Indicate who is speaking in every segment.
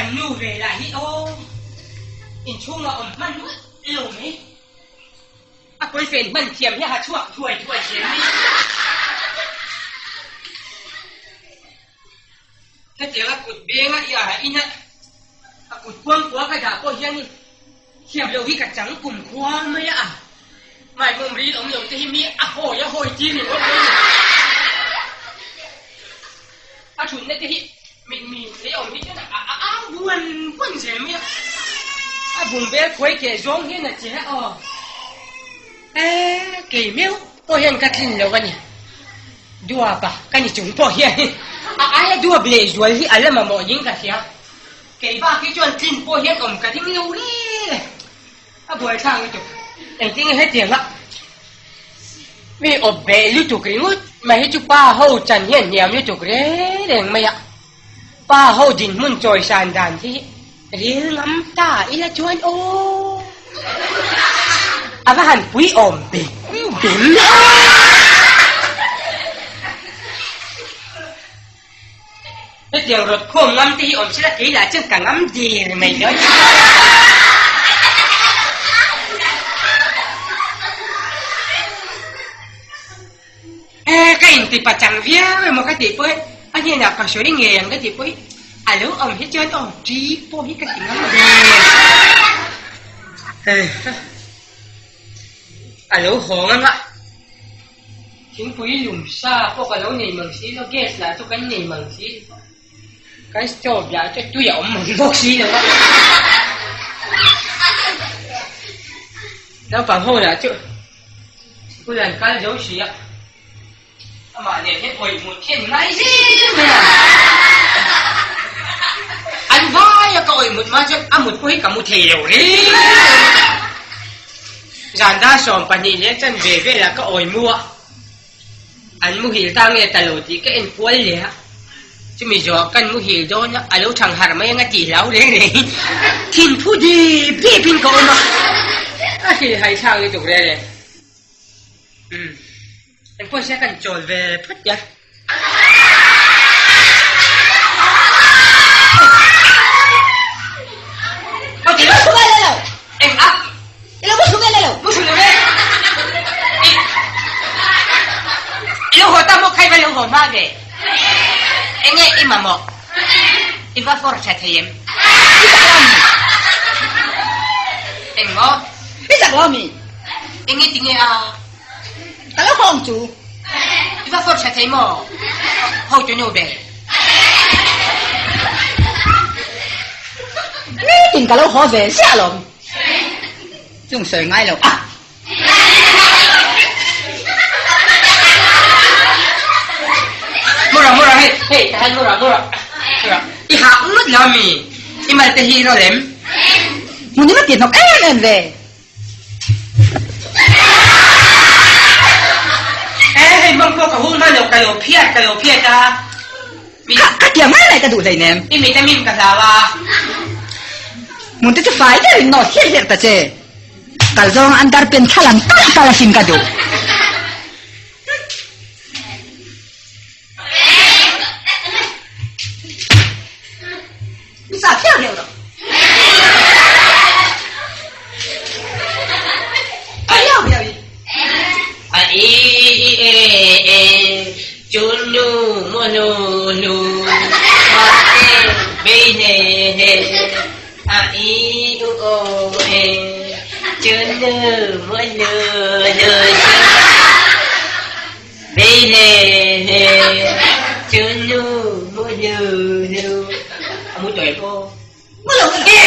Speaker 1: Kan nu ve lah hi aw, inchhunga awm hman nual lo mai. A pawifen hman thiam hi a ha chhuak thuai thuai zel mai. Hetianga kut benga i a ina a kut kuang kuang ka dah pawh hian thiam loh hi ka chang kum khua mai a, maimawm ril awm lo te hi mi a hawi a hawi tir ni ngawt mai a ni. A thutna te hi mit min thei awm hi chuan a a au buan buan zel mai a, a bungbel khuai keh zawng hian a che a aw. E kei meuh pawh hian ka tlin lo a ni. Duapa ka ni chung pawh hian a aia duap leh zual hi a la mamawh ding ka hria. Kei bak hi chuan tlin pawh hian awm ka ding lo rel e. A buaithlak lutuk. Engtin nge hetianga mi awp beh lutuk ringawt mai hi chu pa ho chan hian hniam lutuk reng reng mai a. Pa ho dinhmun chawisan dan hi ril ngam ta ila chuan aw. A va han pui awm bem bem. Hetiang rawt khawm ngam te hi awm sela kei lah chuan ka ngam der mai dawn. E ka inti pachang viau emaw ka tih pawh hi a hnenah ka sawi ngei ang ka tih pawh hi a lo awm hi chuan aw ṭi pawh hi ka ti ngam der. A lo haw ngam a. Thingpui lum sa pawh ka lo nei mang si lo, gas lah chu kan nei mang si lo, kan stove lah chu tui a awm mang bawk si lo a. Naupang ho lah chu school an kal zo si a, amah nen hian awih hmuh then ngai zel mai a. An vai a ka awih hmut hma chuan a mut pawh hi ka mu thei lo reng reng. Zan dar 12 leh chan ve velah ka awi mu a, an muhil ta nge ta lo tih ka en kual leh a, chumi zawh kan muhil dawn a, a lo thang harh mai anga tih hlau reng reng in thin phu dip dip in ka awm a, a hrilhhai thlak lutuk reng reng. Umm, engpawh sia kan chawl ve phawt tia.
Speaker 2: Ka lo hawng chu.
Speaker 1: I va fawr tha thei maw? Hotu nu ber.
Speaker 2: Nitin ka lo haw ve ziah alawm. Chung sawi ngai lo a.
Speaker 1: Mura mura hei hei tahan mura mura. Mura. I hah ngawt lo ami? I mal te hi rawlh em?
Speaker 2: Hmun i va ti hnawk em em ve.
Speaker 1: E hei hmang pawh ka hung hman lo ka lo phiat ka lo phiat a.
Speaker 2: Kha ka tiang mai mai ka duh hlei nem.
Speaker 1: I mit a mim ka hlau a.
Speaker 2: Hmun te chu fai deuhin nawt hliah hliah ta che. Kal zawng an dar pen thla lang talh talh asin ka duh. Mi sa phiau deuh lo. A hiau hiau i.
Speaker 1: A i i e e chu nu mu nu nu ma e be ne ne a i u o e chu nu mu nu nu chu Be le le chu nu mu nu nu a mu tawih pawh.
Speaker 2: Mu lo e.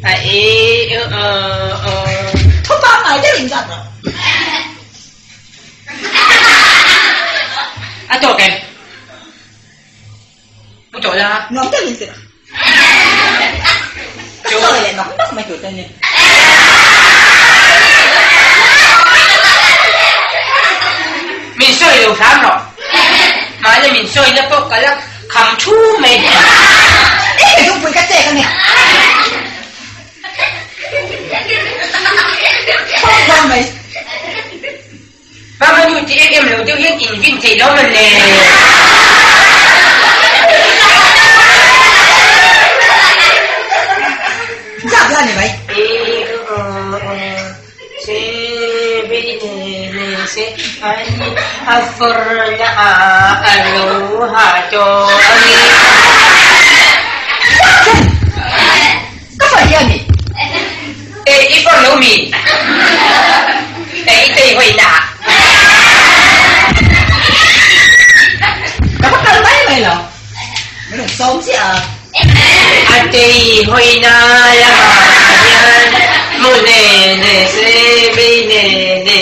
Speaker 1: A i u o o.
Speaker 2: Thu pangngai deuh in zat rawh.
Speaker 1: A tawk em? Mu tawh la.
Speaker 2: Nuam deuh in sila. Ka sawi leh nawk nawk mai tur te ni.
Speaker 1: Min sawi lo hram rawh. Mahni min sawi na pawh ka la kham thu mai.
Speaker 2: I zungpui ka chek a ni. Thawk mai.
Speaker 1: Mama nu ti. em em lo deuh hian in vin theih lo mawn le.
Speaker 2: Zak la ni mai. Ka far hian mi.
Speaker 1: E i far lo mi. E i tei hoi na.
Speaker 2: Ka va kal mai mai lo. Min rawn sawm chiah a.
Speaker 1: A tei hoi na lamah hian mu ne ne se bei ne ne.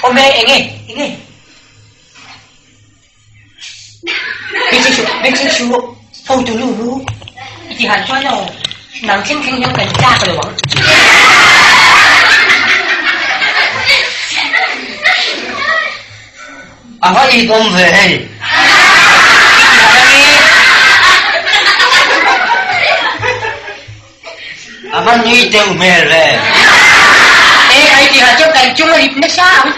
Speaker 1: Awm e enge enge. Bechhe chu photo nu lu i ti han chuan aw nang thleng thleng hian kan tlak lo ang.
Speaker 3: A va it awm ve hei. A va nui deuh hmel ve.
Speaker 1: E ai tihah chuan kan chung a rip nasa ang.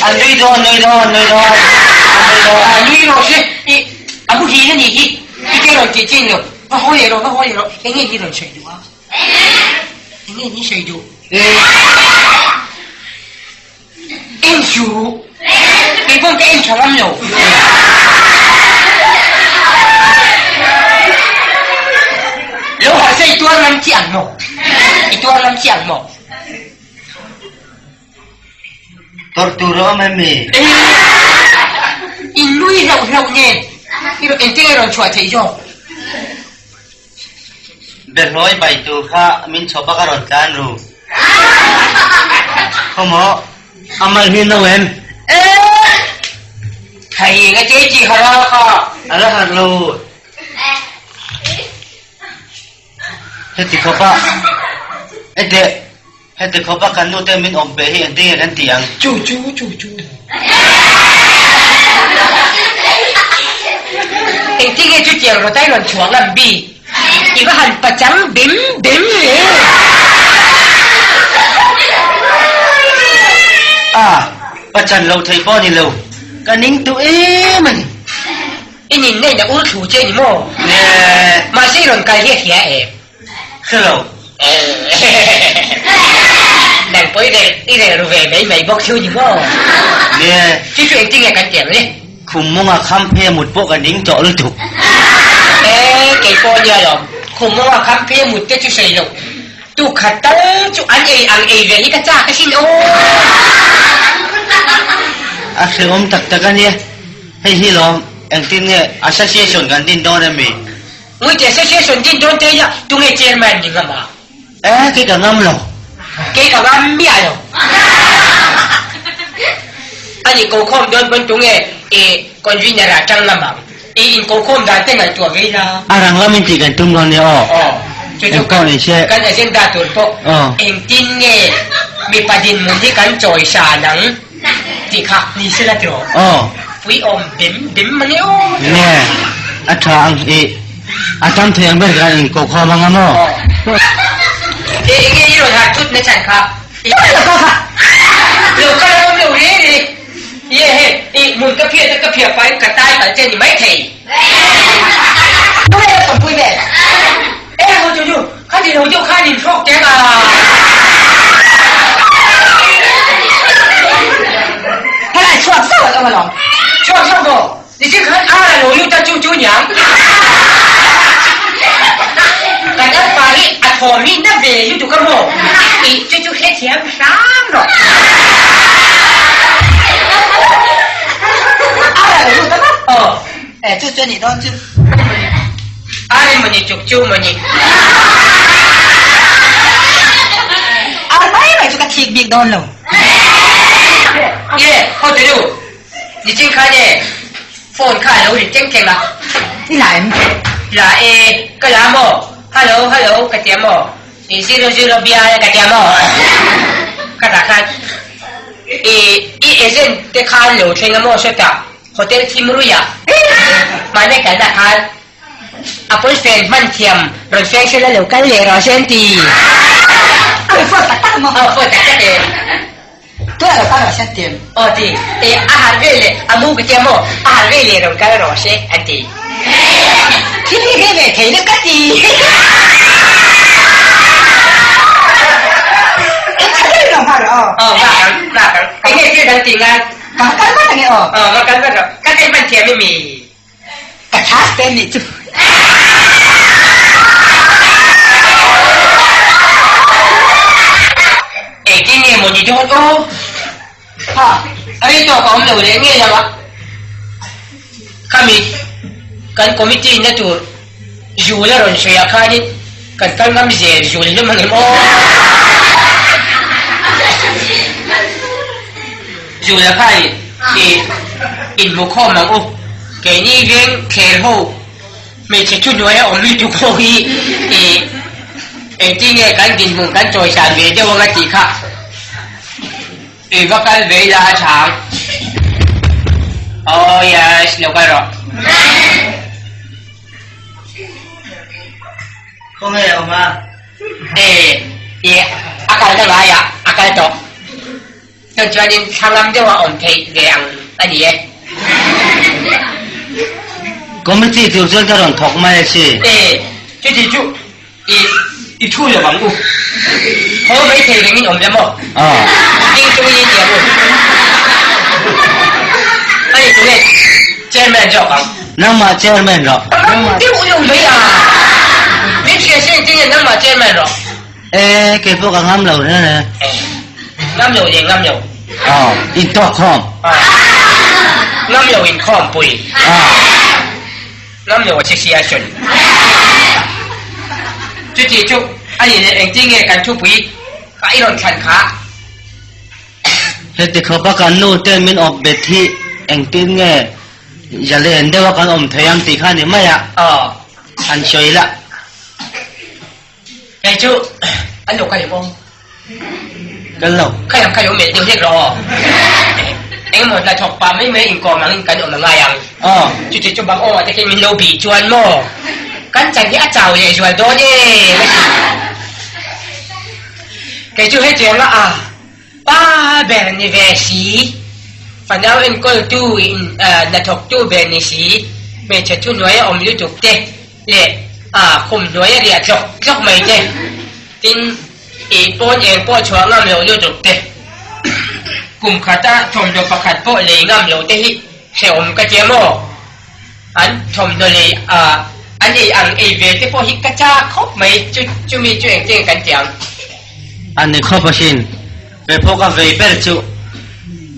Speaker 3: A nui dawn, nui dawn, nui dawn, a nui dawn.
Speaker 1: A nui rawh se, i a muhil a nih hi. I ke rawn tih chin lo. Va haw leh rawh, va haw leh rawh. Eng nge ni rawn sawi duh a? Eng nge ni sawi duh? En chu kei pawh ka en tha ngam lo. Lo harh se i tuar ngam chiah ang maw? I tuar ngam chiah ang maw?
Speaker 3: Tawrh tur a awm em mi?
Speaker 1: I nui hlauh hlauh nen i rawn engtin nge rawn chhuah theih zawk?
Speaker 3: Behlawi bai tur kha min chhawp a ka rawn tlan ru. Khawmaw, a mal hi no em?
Speaker 1: Thei nga che chi hara kha.
Speaker 3: A la harh lo. Heti khawp a, heti heti khawp a kan nu te min awm pe hi engtin nge kan tih ang?
Speaker 1: Chu chu chu chu. Engtin nge chutiang rawtai rawn chhuah ngam bik? I va han pachang bem bem le.
Speaker 3: A, pachan lo thei pawh ni lo, ka ning duh em a ni.
Speaker 1: I nin na in a ur thlu che ni maw?
Speaker 3: Nge.
Speaker 1: Mahse i rawn kal hi a hria em?
Speaker 3: Hre lo.
Speaker 1: Nang pawh i rel i rel ru ve mai mai bawk chu ni maw?
Speaker 3: Nge.
Speaker 1: Chu chu engtin nge kan ti ang le?
Speaker 3: Khum mawnga kham phe mut pawh ka ning tawh lutuk.
Speaker 1: E, kei pawh nia lawm. Khum mawnga kham phe mut te chu sawi lo. Tu khat tal chu an ei ang ei ve hi ka chak asin aw.
Speaker 3: A hrehawm tak tak a nia. Hei hi lawm, engtin nge association kan din dawn em mi?
Speaker 1: Ngawih association din dawn te ila tunge chairman ni ngam a?
Speaker 3: Eh, kei ka ngam lo.
Speaker 1: Kei ka ngam miah lo. Ani kokhawm dawn pawn tunge i convener ah tang ngam ang? I inkokhawm dan te ngaihtuah ve ila.
Speaker 3: A rang lam in tih kan tum dawn nia aw.
Speaker 1: Aw, chu chu
Speaker 3: Engpawh ni se.
Speaker 1: Kan agenda tur pawh engtin nge mipa dinhmun hi kan chawi san ang? Tih kha ni se la tiraw?
Speaker 3: Aw.
Speaker 1: Pui awm bem bem mang e aw.
Speaker 3: Nge, a tha ang i a tam thei ang ber khan in ko khawm ang a maw?
Speaker 1: Aw. E enge i rawn harh thut na chhan kha?
Speaker 2: I lo kal kha.
Speaker 1: Lo kal a awm lo re re. Ye he, i hmun ka phiat a ka phiah pahin ka tai palh che ni mai thei.
Speaker 2: Tunge lo tawmpui vel?
Speaker 1: E ho chu chu, kha ti lo deuh khan in hrawk teng a.
Speaker 2: Helai chhuak zauh an awm alawm.
Speaker 1: Chhuak zauh maw? Nichhin khan ar a lo lut a chu chu niang. Kan alpa hi a thawm hi na ve lutuk a maw? I chu chu hrethiam hram rawh.
Speaker 2: Ar a lo lut a maw?
Speaker 1: Aw.
Speaker 2: E chu chu a nih dawn chu.
Speaker 1: Ar emawni chuk chu mawni.
Speaker 2: Ar mai mai chu ka thik bik dawn lo.
Speaker 1: Nge, haw teh u. Nichin khan e, phone kha a lo ri teng teng a.
Speaker 2: I la em?
Speaker 1: La e, ka la maw? Hello, hello ka tia maw? I zero zero bial ka tia maw? Ka tah khan i i agent te khan lo thleng a maw sawtah Hotel thim ruiah mahni kalna khan. A pawifen hman thiam rawn feng sela lo kal leh rawh se an ti.
Speaker 2: A rawn phone tak tak maw?
Speaker 1: Aw phone tak tak e.
Speaker 2: Tunah lo kal rawh se an ti em?
Speaker 1: Aw ti. E a harh ve leh a mu ka tia maw? A harh ve leh rawn kal rawh se an ti.
Speaker 2: Thil hi rei ve thei na ka ti. Eng tha deuhin lo nghal rawh aw.
Speaker 1: Aw nghak ang nghak ang. Eng nge thil dang ti ngai?
Speaker 2: Ka kal vat ange aw.
Speaker 1: Aw va kal vat rawh. Ka kai hman thiam i mi?
Speaker 2: Ka chhas te nih chu.
Speaker 1: Engtin nge maw ni dawn aw? Ha, a rei tawk a awm lo leh ngei lo a. Khami kan committee na tur zul a rawn sawi ah khanin kan kal ngam zel zul hlawm ang em aw? Zul a khanin i inhmukhawm ang u. Keini veng thler ho hmeichhe thu hnuaia awm lutuk ho hi i engtin nge kan dinhmun kan chawisan ve deuh anga tih kha i va kal ve ila a tha ang. Oh yes, lo kal rawh.
Speaker 3: Khawnge a awm a?
Speaker 1: E, i a kalna ngaiah a kal tawh. Chuan chuanin thla ngam deuha awm theih ve ang a ni e.
Speaker 3: Committee tur chuan ka rawn thawk mai a si.
Speaker 1: E, chuti chu i i thu lo ang u. Haw mai thei rengin awm la maw?
Speaker 3: Aw.
Speaker 1: Ding chungin i ti ang u. A ni tunge Chairman zawk ang.
Speaker 3: Nangmah Chairman rawh.
Speaker 1: Nangmah deuh deuh mai a. Min hria se engtin nge nangmah Chairman rawh.
Speaker 3: E, kei pawh ka ngam lo reng reng.
Speaker 1: E, ngam lo leh ngam lo.
Speaker 3: Aw, in tawk khawm.
Speaker 1: Aw, ngam lo in khawm pui.
Speaker 3: Aw.
Speaker 1: Ngam lo association. Chuti chu a nih leh engtin nge kan thupui kha i rawn thlan kha?
Speaker 3: Heti khawpa kan nu ten min awp bet hi engtin nge zalen deuha kan awm thei ang tih kha a ni mai a.
Speaker 1: Aw.
Speaker 3: Han sawi la.
Speaker 1: Kei chu an lo kal em aw?
Speaker 3: Kal lo.
Speaker 1: Kal ang kal awm melh deuh hlek rawh aw. Engemaw hna thawk pah mai mai inkawm angin kan awm a ngai ang.
Speaker 3: Aw.
Speaker 1: Chuti chu bang aw te khi min lo bih chuan maw? Kan chan hi a chau leh zual dawn em a ti. Kei chu hetianga a pa ber ni ve si, fanau enkawltu in hnathawktu ber ni si, hmeichhe thuhnuai a awm lutuk te, leh a khum hnuai a riah tlawk tlawk mai te, tin ih pawn eng pawh chhuah ngam loh lutuk te, kum khata thawmhnaw pakhat pawh lei ngam loh te hi hrehawm ka tia maw? An thawmhnaw lei a an ei ang ei ve te pawh hi ka chak khawp mai, chu chumi chu engtin kan ti ang?
Speaker 3: A ni khawp asin, kei pawh ka vei ber chu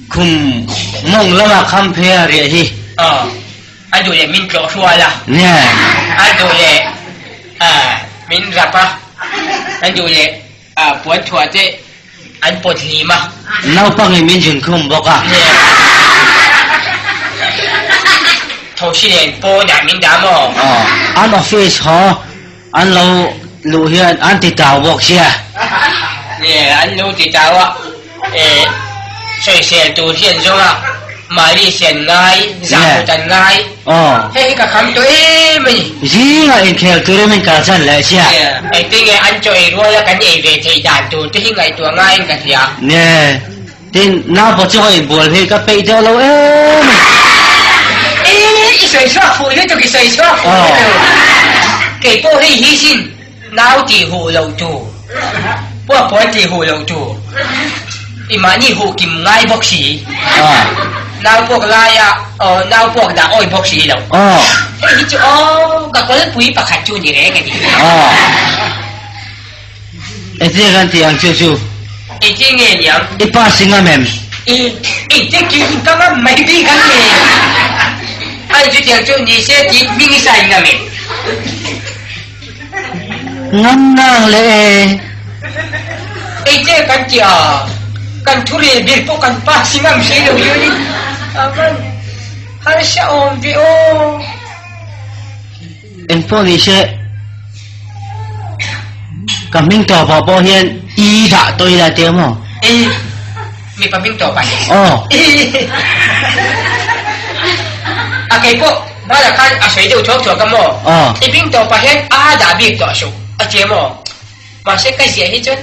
Speaker 3: khum mawng lama kham phei a riah hi.
Speaker 1: Aw. A duh leh min tlawh hrual a.
Speaker 3: Nia.
Speaker 1: A duh leh min rap a. A duh leh puan thuah te an pawt hlim a.
Speaker 3: Naupangin min zin khum bawk a.
Speaker 1: Nia. Thosi nen pawnah min dah maw?
Speaker 3: Aw. An office haw an lo luh hian an ti tau bawk sia.
Speaker 1: Nia, an lo ti tau a. E, sawisel tur hi an zawng a, mahni sian ngai, zah kut an ngai.
Speaker 3: Aw.
Speaker 1: Hei hi ka kham tawh em a ni.
Speaker 3: Zingah inkhel turin min kalsan leh sia.
Speaker 1: Nia, engtin nge an chaw ei ruala kan ei ve theih dan tur te hi ngaihtuah ngaiin ka hria.
Speaker 3: Nia, tin naupa chu ka inbual hi ka peih deuh lo em a ni.
Speaker 1: E, i sawi chhuak fuh lutuk, i sawi chhuak fuh lutuk. Kei pawh hei hi sin. Nau tih huh loh tur, puak puan tih huh loh tur, i mahni huh kim ngai bawk si, nau puak laia nau puak dah awi bawk si lo. Hei hi chu aw ka kawlpui pakhat chu ni reng a ni.
Speaker 3: Engtin kan tih ang chu chu?
Speaker 1: Engtin nge niang?
Speaker 3: I pass i ngam em?
Speaker 1: I engtin ki ka ngam mai bik ang nge? Ai chutiang chu ni se tih hming i sa i ngam em?
Speaker 3: Ngam nang le e.
Speaker 1: Ei che kan ti a, kan thu rel ber pawh kan pass i ngam hrei lo hian in a van harsa awm ve aw.
Speaker 3: Eng pawh ni se ka hming tawpah pawh hian i dah tawh ila tia maw?
Speaker 1: E, mipa hming tawpah ni.
Speaker 3: Aw.
Speaker 1: A kei pawh. Hmanah khan a sawi deuh thuak thuak a maw? I bing tawpah hian a dah bik tawh suh a ti a maw? Mahse ka ziah hi chuan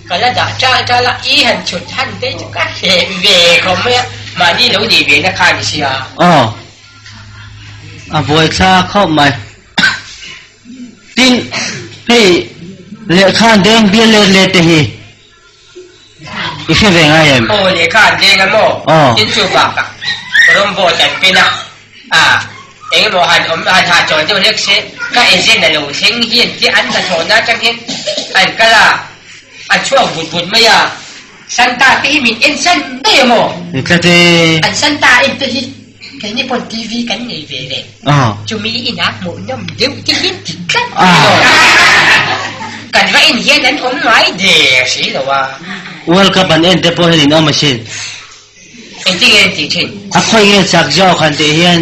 Speaker 1: ka la dah ṭal ṭal a, i han chhut han te chu ka hleh ve khawp mai a, mahni lo nei ve na kha a ni sia.
Speaker 3: Aw, a buaithlak khawp mai. Tin, hei lehkha an deng bial let let te hi i hre ve ngai em?
Speaker 1: Aw, lehkha an deng a maw?
Speaker 3: Aw.
Speaker 1: Tin chu bakah rawngbawl an pin a, a engemaw han awm han hahchawl deuh hlek se ka agent a lo thleng hian tia an hnathawhna atang hian an kal a, a chhuak vut vut mai a, Santa te hi min en san daih a maw?
Speaker 3: Ni tlat e.
Speaker 1: An Santa en te hi Keini pawn TV kan nei ve le. Chumi inah hmuhnawm deuh te hian ti tlat mai lo. Kan va en hian an awm ngai der si lo a.
Speaker 3: World Cup an en te pawh hian in awm asin.
Speaker 1: Engtin nge an tih thin?
Speaker 3: A khawi nge chak zawk han tih hian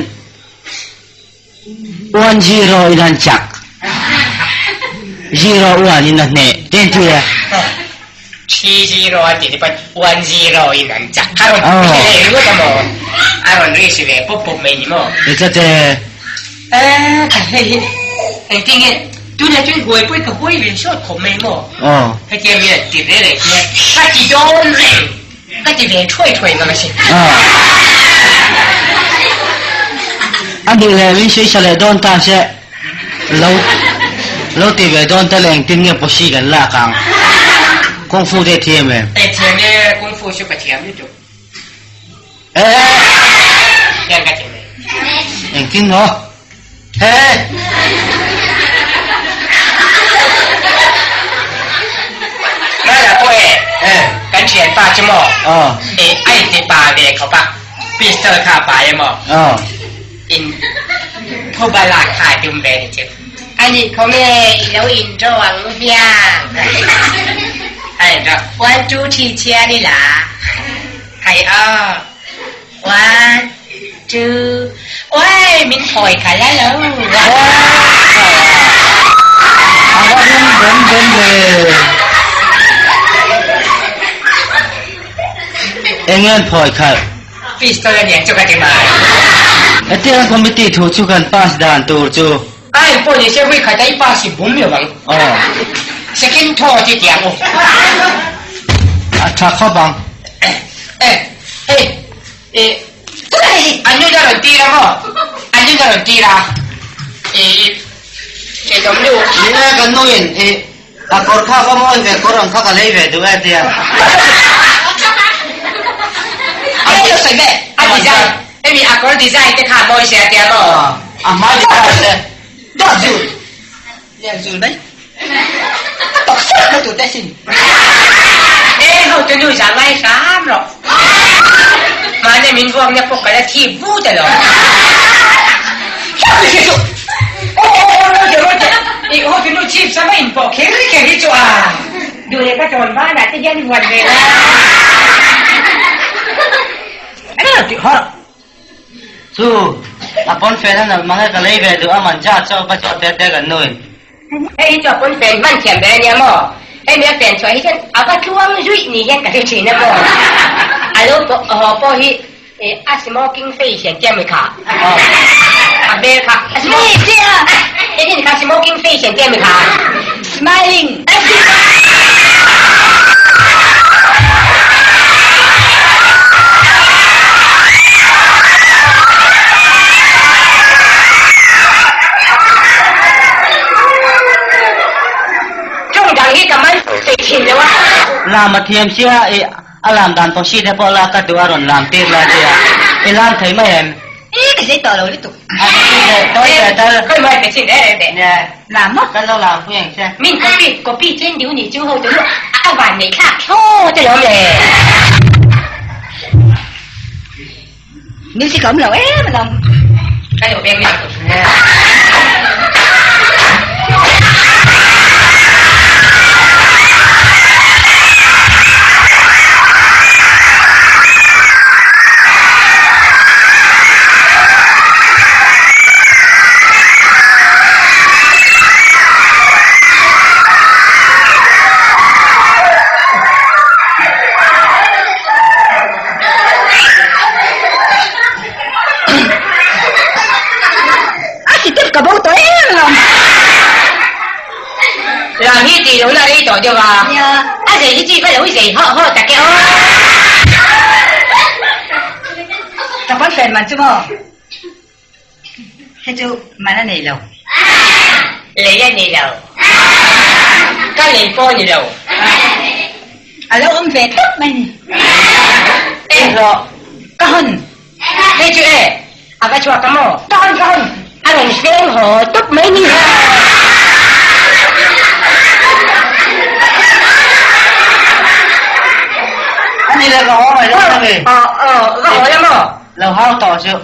Speaker 3: 1-0 in han chak. 0-1 in a hneh te an ti a.
Speaker 1: 3-0 an tih te pawn 1-0 in an chak a rawn ti leh ringawt a maw? A rawn risk ve pawp pawp mai ni maw?
Speaker 3: Ni tlat e.
Speaker 1: Eh, hei hi engtin nge tunah chuan huai pawh i ka huai ve sawt khawp mai maw?
Speaker 3: Aw.
Speaker 1: Hetia mi a ti ve reng hian ka ti dawn reng. Ka ti ve thuai thuai ngam asin.
Speaker 3: A nih leh min sawi sa leh dawn ta se, lo lo ti ve dawn ta le engtin nge pawsi kan lak ang. Kung Fu te thiam em?
Speaker 1: E thiam e, Kung Fu chu ka thiam lutuk.
Speaker 3: E
Speaker 1: Hian ka ti mai.
Speaker 3: Engtin maw? He!
Speaker 1: Nala pawh e,
Speaker 3: E.
Speaker 1: kan thianpa chu maw?
Speaker 3: Aw.
Speaker 1: E, a inti pa ve khawp a, pistol kha a pai emaw?
Speaker 3: Aw.
Speaker 1: In phuba lak kha a tum ve ni chu. Ani khawnge i lo indraw ang hiang? A indraw, one two three chhiar ila. Hai aw. One, two, oi min thawi kha la lo.
Speaker 3: A va rum bem bem ve. Eng nge an phawi khalh?
Speaker 1: Pistol a niang chu ka ti mai.
Speaker 3: Hetiang committee thu chu kan pass dan tur chu.
Speaker 1: Ai pawh ni se vui khat a i pass i bum lo ang.
Speaker 3: Aw.
Speaker 1: Second thaw chi tiang u.
Speaker 3: A tha khawp ang.
Speaker 1: Eh, hei, eh, an nu na rawn tir a maw? An nu na rawn tir a. Eh, eh, dawm nu.
Speaker 3: Ni e, kan nu in, eh, a kawr kha va mawi ve, kawr ang kha ka lei ve duh e tia.
Speaker 1: Ai lo sawi ve, a design, hemi a kawr design te kha a mawi sia tia maw?
Speaker 3: A hmai design te.
Speaker 2: Dawt zul. Lian zul mai. A tawk sawt mai tur te sin.
Speaker 1: E ho te nu za ngai hram rawh. Mahni min vuakna pawh ka la thi but alawm. Hlau hre suh. Aw aw aw Roger Roger i ho te nu chip sama in pawh kher kher hi chu a. Duh leh ka tawn banah te hian huan ve la.
Speaker 2: Eng lo tih hawrh.
Speaker 3: Chu, a pawn fen a nalh mang e, ka lei ve duh a, man zat chauh va chawh te te kan nuin.
Speaker 1: Hei hi chu a pawn fen hman thiam ber a nia maw? Hemi a fen chhuah hi chuan a va tluang zuih ni hian ka hre thin a maw? A lo haw pawh hi a smoking face hian tia mi kha? A hmel kha a smoking Engin kha smoking face hian tia mi kha?
Speaker 2: Smiling.
Speaker 1: Chung dang hi ka man thei thin lo a.
Speaker 3: Lam a thiam sia i a lam dan pawh si te pawh la ka duh a rawn lam tir la tia i lam thei mai em?
Speaker 2: I ka zei tawh lo lutuk.
Speaker 3: A tawi ve tal.
Speaker 1: Khawi mai ka chin reng reng teh.
Speaker 2: Lam maw?
Speaker 3: Kan lo lam pui ang che.
Speaker 1: Min copy copy chen deuh nih chu ho te lu a van nei thlak thlawt alawm le.
Speaker 2: Music a awm lo em alawm.
Speaker 1: Ka lo beng mai. deuh a.
Speaker 2: Nia.
Speaker 1: A zei hi chu i va lo zei hawh hawh tak e aw.
Speaker 2: Ka pawnfen man chu maw? Hei chu man a nei lo.
Speaker 1: Lei a nei lo. Ka lei pawh a ni lo.
Speaker 2: A lo awm ve tawp mai ni.
Speaker 1: Enghlawh
Speaker 2: ka hawn.
Speaker 1: Hei chu e, a va chhuak a maw?
Speaker 2: Ka hawn, ka hawn.
Speaker 1: A rawn hreng haw tawp mai ni.
Speaker 3: A ni le ka haw mai lo a ni.
Speaker 1: Aw, aw, va haw la maw?
Speaker 3: Lo hau tawh chu.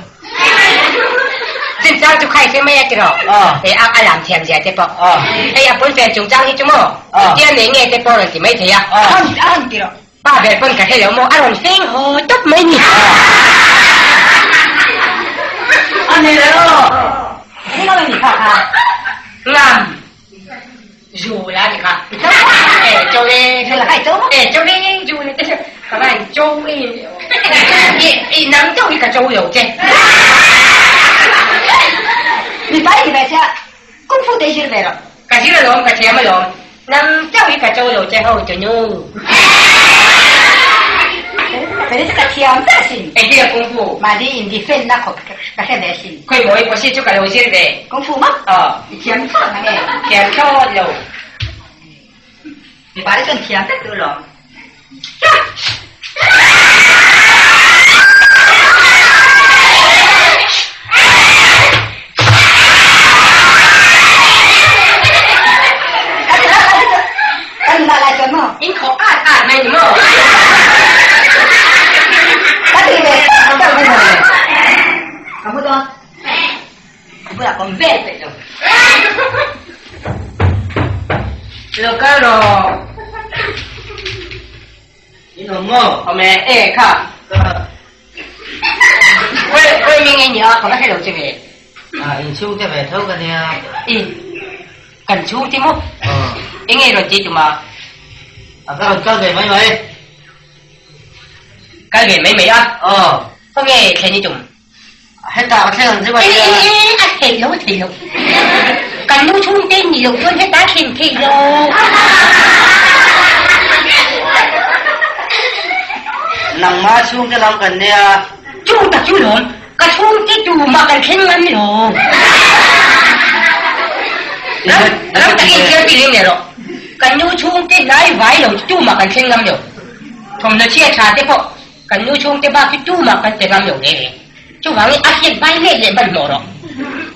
Speaker 1: Chinchang chu khai se mai a tiraw? Hei a a lam thiam zia te pawh. Hei a pawnfen chungchang hi chu maw? Engtia nei nge te pawh rawn ti mai thei a.
Speaker 2: A rawn a rawn ti rawh.
Speaker 1: Pa ber pawn ka hre lo maw? A rawn feng haw tawp mai ni.
Speaker 3: A ni le aw.
Speaker 1: Englo a ni kha kha. Ngam. Zu la ni kha. E cho le. E cho le zu le te ka van cho e. I nang chauh hi ka cho lo che.
Speaker 2: Mi pai ni ve che kung fu te zir ve rawh.
Speaker 1: Ka zir alawm ka thiam alawm. Nang chauh hi ka cho lo che ho chu nu.
Speaker 2: Kei chu ka thiam vek asin.
Speaker 1: Engtin a kung fu?
Speaker 2: Mahni in defend na khawp ka hre ve asin.
Speaker 1: Khawi mawi pawh si chu ka lo zir ve.
Speaker 2: Kung fu maw?
Speaker 1: Aw.
Speaker 2: I thiam thlawt na nge?
Speaker 1: Thiam thlawt lo.
Speaker 2: Mipa te chuan thiam vek duh lawm.
Speaker 1: In khawh at at mai ni maw? Lo kal rawh.
Speaker 3: In awm maw?
Speaker 1: Awm e, e kha. Khawi khawi mi nge ni a, ka va hre lo che ve.
Speaker 3: Ah, in chhung te ve tho ka nia.
Speaker 1: I, kan chhung te maw?
Speaker 3: Aw.
Speaker 1: Enge rawn ti tum a?
Speaker 3: A ka rawn kal ve mai mai.
Speaker 1: Kal ve mai mai a?
Speaker 3: Aw.
Speaker 1: Khawnge thlen i tum?
Speaker 3: Hetah ka thleng ang che mai a.
Speaker 1: A thei lo, a thei lo. Kan nu chhungte ni loh chuan hetah a thlen thei lo.
Speaker 3: Nangmah chhungte lam kan nia.
Speaker 1: Chu tak chu lawm, ka chhungte tumah kan thleng ngam lo. Ram, ram takin thiam tilem leh rawh. Kan nu chhungte hnai vai lo chu tumah kan thleng ngam lo. Thawmhnaw chhia tha te pawh Kan nu chhungte bak hi tumah kan che ngam lo reng reng. Chuvangin a hriat vai let leh hmanhmawh rawh.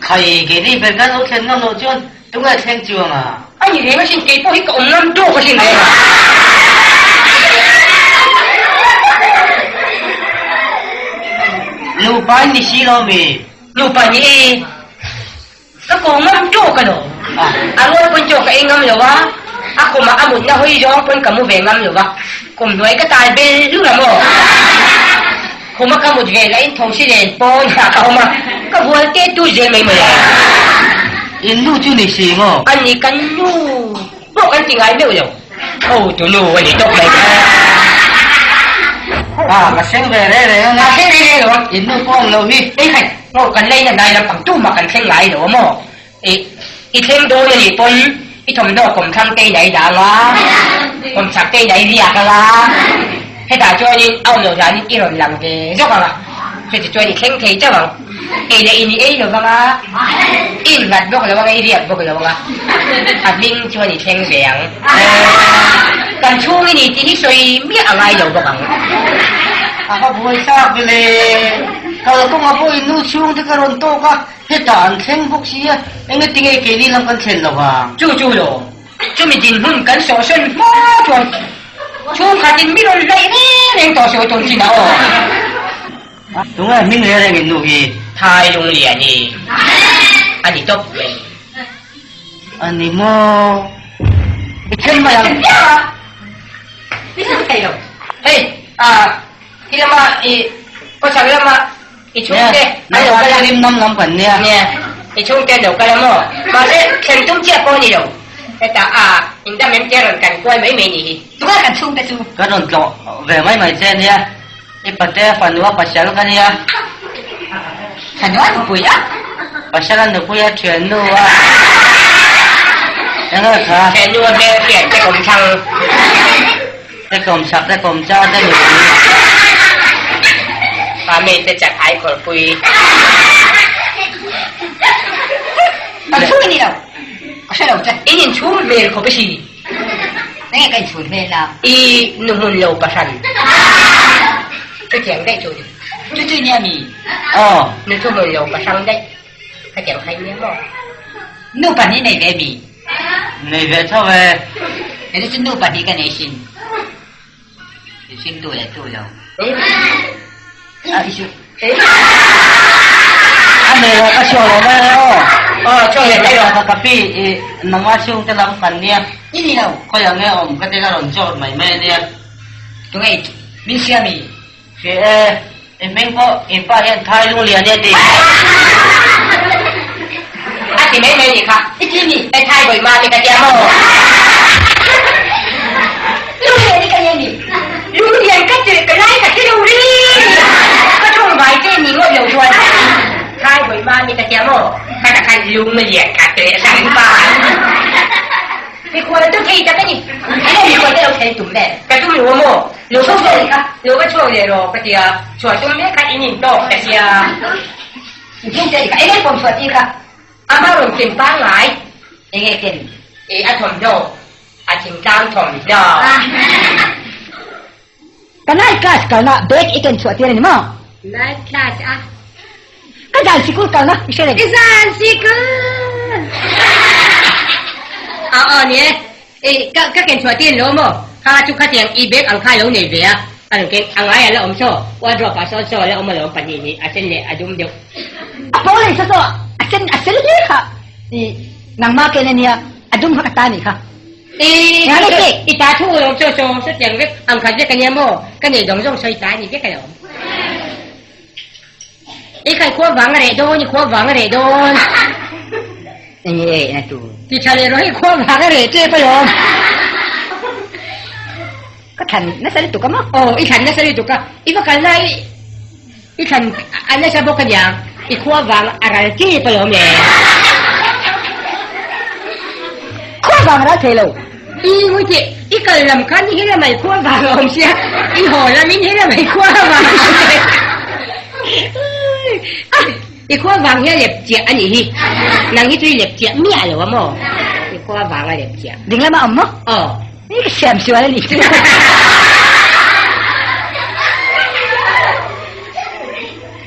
Speaker 3: Khai, keini ber kan lo thlen ngam loh chuan tunge thleng chuang a?
Speaker 1: A ni reng asin, kei pawh hi ka awm ngam tawk asin reng a.
Speaker 3: Nupa in ni si lo mi?
Speaker 1: Nupa ni e. Ka ko ngam tawk a lo. A rual pawn chaw ka ei ngam lo a, a khumah a mutna hawi zawng pawn ka mu ve ngam lo va, kum hnuai ka tai bel hlur a maw? Khuma ka mut ve lahin thosi nen pawn ah ka awm a, ka vual te tu zel mai mawle.
Speaker 3: In nu chu ni si maw?
Speaker 1: A ni kan nu pawh kan ti ngai meuh lo. Ho tu nu a ni tawp mai kha.
Speaker 3: Ah, ka seng ve reng reng ang a.
Speaker 1: Ka seng reng reng lo a.
Speaker 3: In nu pawh ang lo hi.
Speaker 1: Ei khai. Maw kan lei na hnai lampang tumah kan thleng ngai lo a maw? I i thleng dawn a nih pawn i thawmhnaw kawmthlang te in a i dang a, kawmchhak te in a i riak ang a, hetah chuanin a awm loh danin i rawn lang ve zawk ang a, chuti chuan i thleng thei chauh ang. Ei leh in i ei lo vang a, i innghat bawk lo ang a, i riak bawk lo ang a, a hming chuan i thleng ve ang. Kan chhung i ni tih hi sawi miah a ngai lo bawk ang.
Speaker 3: A va buai thlak ve le. Kalkawngah pawh in nu chhung te ka rawn tawk a, hetah an thleng bawk si a, engatinge keini lam kan thlen lo vang?
Speaker 1: Chu chu lo, chumi dinhmun kan sawhsawn hma chuan chhungkhatin mi rawn hnaih reng reng tawh sawi tawn chin a aw.
Speaker 3: Tunge hming reng reng in nu hi?
Speaker 1: Thai Lunglian i a ni tawp mai.
Speaker 3: A ni maw? I then mai ang.
Speaker 1: I then thei lo. Hei, ah. Khi lama i kawchhak lama i chhungte an lo kal a.
Speaker 3: Rim nam lam kan nia.
Speaker 1: Nia, i chhungte an lo kal a maw? Mahse, thlen tum chiah pawh a ni lo. Hetah a indam em tia rawn kan kual mai mai ni hi.
Speaker 2: Tunge kan chhungte chu?
Speaker 3: Ka rawn tlawh ve mai mai che nia. I pate fanua pasal ka nia.
Speaker 2: Fanua nupui a?
Speaker 3: Pasal a nupui a thiannu a. Enge kha?
Speaker 1: He nu a hmel hriat te kawm thlang.
Speaker 3: Te kawm chak te kawm char te nupui.
Speaker 1: Mami te chak ai khawrpui.
Speaker 2: Ka chhung i ni lo. Ka hre lo che.
Speaker 1: In inchhung hmel khawp a si.
Speaker 2: Enge ka inchhun hmel a?
Speaker 1: I nu hmun lo pahran. Chutiang daih chu ni.
Speaker 2: Chu chu nia mi?
Speaker 3: Aw.
Speaker 1: Nu thu hmun lo pahrang daih. Khatiang khai nia maw?
Speaker 2: Nu pahnih nei ve mi?
Speaker 3: Nei ve tho e.
Speaker 2: Heti chu nu pahnih ka nei sin. I hring tu leh tu lo. A isu.
Speaker 3: A nei lo ka chhuak lo mai aw.
Speaker 1: Aw chhuak leh mai rawh.
Speaker 3: Ka ka pi i nangma chhung te lam kan nia.
Speaker 2: I ni lo.
Speaker 3: Khawiah nge awm ka ti ka rawn chawt mai mai ania.
Speaker 2: Tunge i min hria mi?
Speaker 3: Hria e, i hming pawh in pa hian Thai Lunglian e a ti.
Speaker 1: A ti mai mai nih kha.
Speaker 2: I ti mi?
Speaker 1: E Thai Bawih Mami ka tia maw?
Speaker 2: Lunglian i ka nia mi?
Speaker 1: Lunglian ka ti ka lai ka hre lo ri. Ka thawng vai che ni ngawt lo chuan Thai Bawih Mami ka tia maw? Ka ta khan Lunglian ka ti leh sang pa. Mikhual chu thei tak a ni.
Speaker 2: Enge mikhual te lo thlen tum vel?
Speaker 1: Ka tum lo maw? Lo ka chhuak kha, lo ka chhuak leh rawh ka ti a, chhuah tum mek kha in intawk ka sia.
Speaker 2: Inthing te kha, enge pawm chhuah tir kha?
Speaker 1: Ama rawn ken pangngai.
Speaker 2: Enge ken?
Speaker 1: E a thawmhnaw, a thingtlang thawmhnaw.
Speaker 2: Ka night class kalna bag i ken chhuah tir a ni maw?
Speaker 1: Night class a?
Speaker 2: Ka zan sikul kalna i hre reng.
Speaker 1: I zan sikul! Aw aw ni e, i ka ka ken chhuah tir lo maw? Kha chu khatiang i bag ang kha lo nei ve a, a rawn keng a ngai a la awm saw, wardrobe ah sawn saw a la awm alawm pahnih hnih a sen leh a dum deuh.
Speaker 2: A pawl leh saw saw a sen a sen hle kha i nangma ken a nia a dum kha ka ta nih kha.
Speaker 1: I i ta thu lo chaw chaw satiang vek ang khat vek ania maw ka nei zawng zawng sawi ta ani vek alawm. I khai khua vang a reh dawn i khua vang a reh dawn.
Speaker 2: Enge e na tu.
Speaker 1: Ti tha leh rawh i khua vang a reh tep alawm.
Speaker 2: Ka thlan nasa lutuk a maw?
Speaker 1: Aw i thlan nasa lutuk a i va kal lai I thlan a nasa bawk ania, i khua vang a ral tep alawm le.
Speaker 2: Khua vang a ral thei lo.
Speaker 1: I ngawih teh, i kal lam khan i hela mai khua vang a awm sia, i haw lamin hela mai khua vang a awm sia. I khua vang hi a lep chiah a nih hi. Nang hi chu i lep chiah miah lo a maw? I khua vang a lep chiah.
Speaker 2: Ding lama awm maw?
Speaker 1: Aw.
Speaker 2: I ka siam sual a nih chu.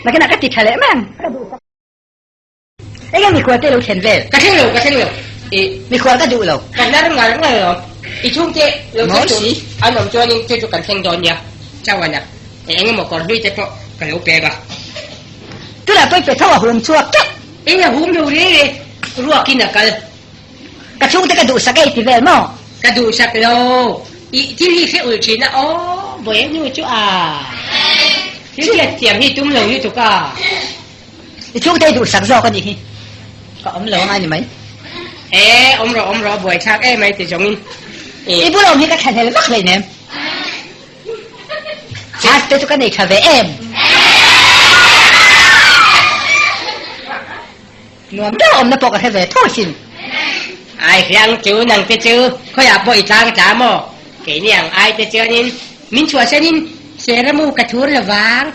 Speaker 2: Nakinah ka ti tha leh mai ang. Enge mikhual te lo thlen vel?
Speaker 1: Ka thleng lo, ka thleng lo. I
Speaker 2: mikhual ka duh lo.
Speaker 1: Ka hnar ngar ngar lo. I chhungte lo thleng tur an awm chuanin chu chu kan thleng dawn nia. Chawana, eng emaw kawr hlui te pawh ka lo pek a.
Speaker 2: Tunah pawh i pe tho a hum chhuak teuh.
Speaker 1: Eng a hum lo reng e, ruakin a kal.
Speaker 2: Ka chhungte ka duhsak e i ti vel maw?
Speaker 1: Ka duhsak lo. I thil hi hre ulh thin a aw, vawi hnu chu a. Thil hriat thiam hi tum lo lutuk a.
Speaker 2: I chhungte i duhsak zawk a nih hi. Ka awm lo angai ni mai.
Speaker 1: E, awm rawh, awm rawh, buaithlak em mai ti zawngin.
Speaker 2: I bul awm hi ka thlahlel vak hleinem. Chance te chu ka nei tha ve em. Nuam deuh awmna pawh ka hre ve tho asin.
Speaker 1: Ai hriang chu nang te chu khawiah pawh i tlang tla maw? Keini ang ai te chuanin min chhuahsanin Seramu ka thur lo vang.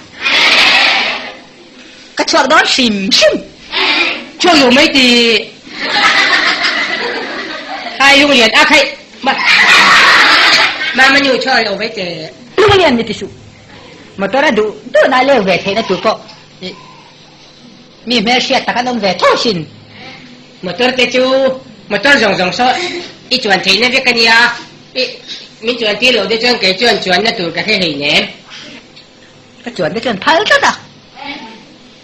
Speaker 2: Ka chhuak dawn hrim hrim.
Speaker 1: Chhuak lo mai ti. Khai Lunglian a khaih ma Mama nu chhuak lo mai te.
Speaker 2: Lunglian ni ti suh. Motor a duh duhna leu ve theihna tur pawh Mi hmelhriat tak an awm ve tho sin.
Speaker 1: Motor te chu motor zawng zawng saw i chuan theihna vek a nia, i min chuan tir loh te chuan kei chuan chuanna tur ka hre hlei nem.
Speaker 2: Ka chuan te chuan phal tlat a.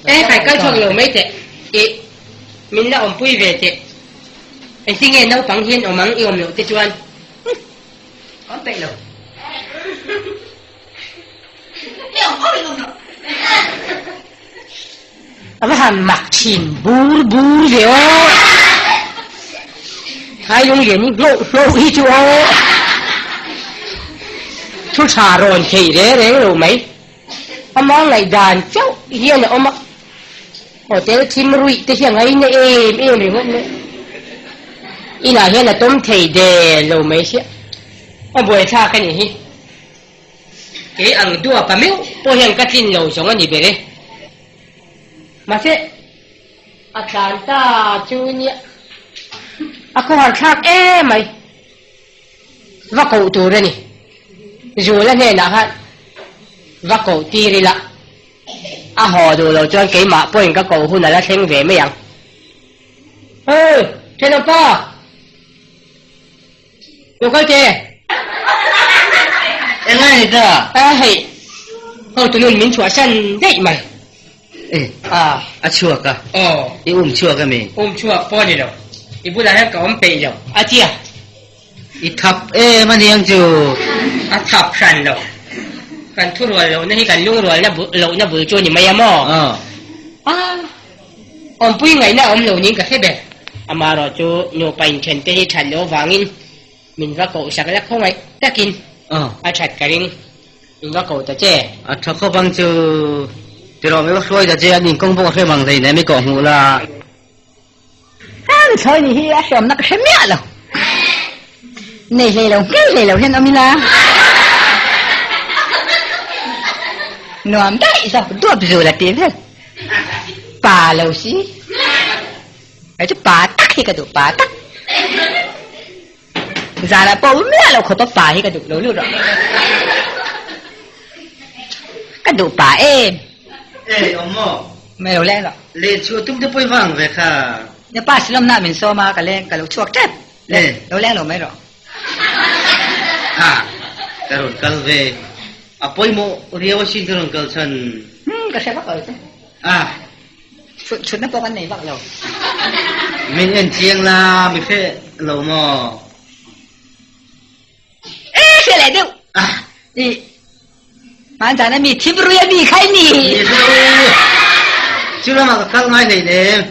Speaker 1: E khai kal chhuak lo mai teh, i min la awmpui ve teh. Engtinge naupang hian awm ang i awm loh te chuan?
Speaker 2: Awm peih lo.
Speaker 1: A va han mak thin bur bur ve aw. Thai lung lian hi hlawh hlawh hi chu aw. Thu tha rawn thei reng reng lo mai. Ama ngaihdan chauh hian a awm a. Hotel thim ruih te hi a ngaina em em ringawt mai. Inah hian a tawm thei der lo mai sia. A buaithlak a nih hi. Kei ang duapa meuh pawh hian ka tlin lo zawng a ni ber e. Mahse, a tlan ta chu nia. A khawhar thlak emai. Va koh tur a ni. Zula hnenah khan va koh tir ila. A haw duh lo chuan keimah pawhin ka koh hun a la thleng ve mai ang. Hey, thenawmpa! Lo kal che!
Speaker 3: Eng nge ni ta?
Speaker 1: A hei, hotu nun min chhuahsan daih mai.
Speaker 3: E,
Speaker 1: a,
Speaker 3: a chhuak a?
Speaker 1: Aw.
Speaker 3: I um chhuak a mi?
Speaker 1: Um chhuak pawh ni lo. I bulah hian ka awm peih lo. A tia.
Speaker 3: I thap em a niang chu.
Speaker 1: A thap hran lo. Kan thurual lohna hi kan lungrualna lohna bul chu a ni mai a maw?
Speaker 3: Aw.
Speaker 1: A, awmpui ngaihna a awm lo niin ka hre ber. Amaherawh chu nupa inthen te hi that loh avangin min va koh sak la khawngaih takin a that ka ring. Min va koh ta che.
Speaker 3: A tha khawp ang chu. Tiraw mi va hruai ta che, an inkawng pawh a hre mang hlei nen mi kawh hmuh la.
Speaker 2: Kan sawi ni hi a hriamna ka hre miah lo. Nei hlei lo ngei hlei lo hian awm ila. Nuam daih zawk duap zul a ti vel. Pa lo si. Kei chu pa tak hi ka duh pa tak. Zanah pawh awm miah lo khawpa pa hi ka duh lo lut rawh. Ka duh pa em.
Speaker 3: Ei awm maw?
Speaker 2: Mai lo leng rawh.
Speaker 3: Len chhuah tum te pawh i vang ve kha.
Speaker 2: Nia pa silawmna min sawm a ka leng ka lo chhuak tep. Lo leng lo mai rawh.
Speaker 3: A ka rawn kal ve. A pawimawh riau asin ka rawn kal chhan.
Speaker 2: Umm ka hre vak lo che.
Speaker 3: A.
Speaker 2: Chhut chhutna pawh kan nei vak lo.
Speaker 3: Min en chiang la, mi hre lo maw?
Speaker 2: E hre leh deuh.
Speaker 3: Ah.
Speaker 2: I hmanzan a mi thim rui a mi kha i ni.
Speaker 3: Ni lo. Chu lamah ka kal ngai hlei nem.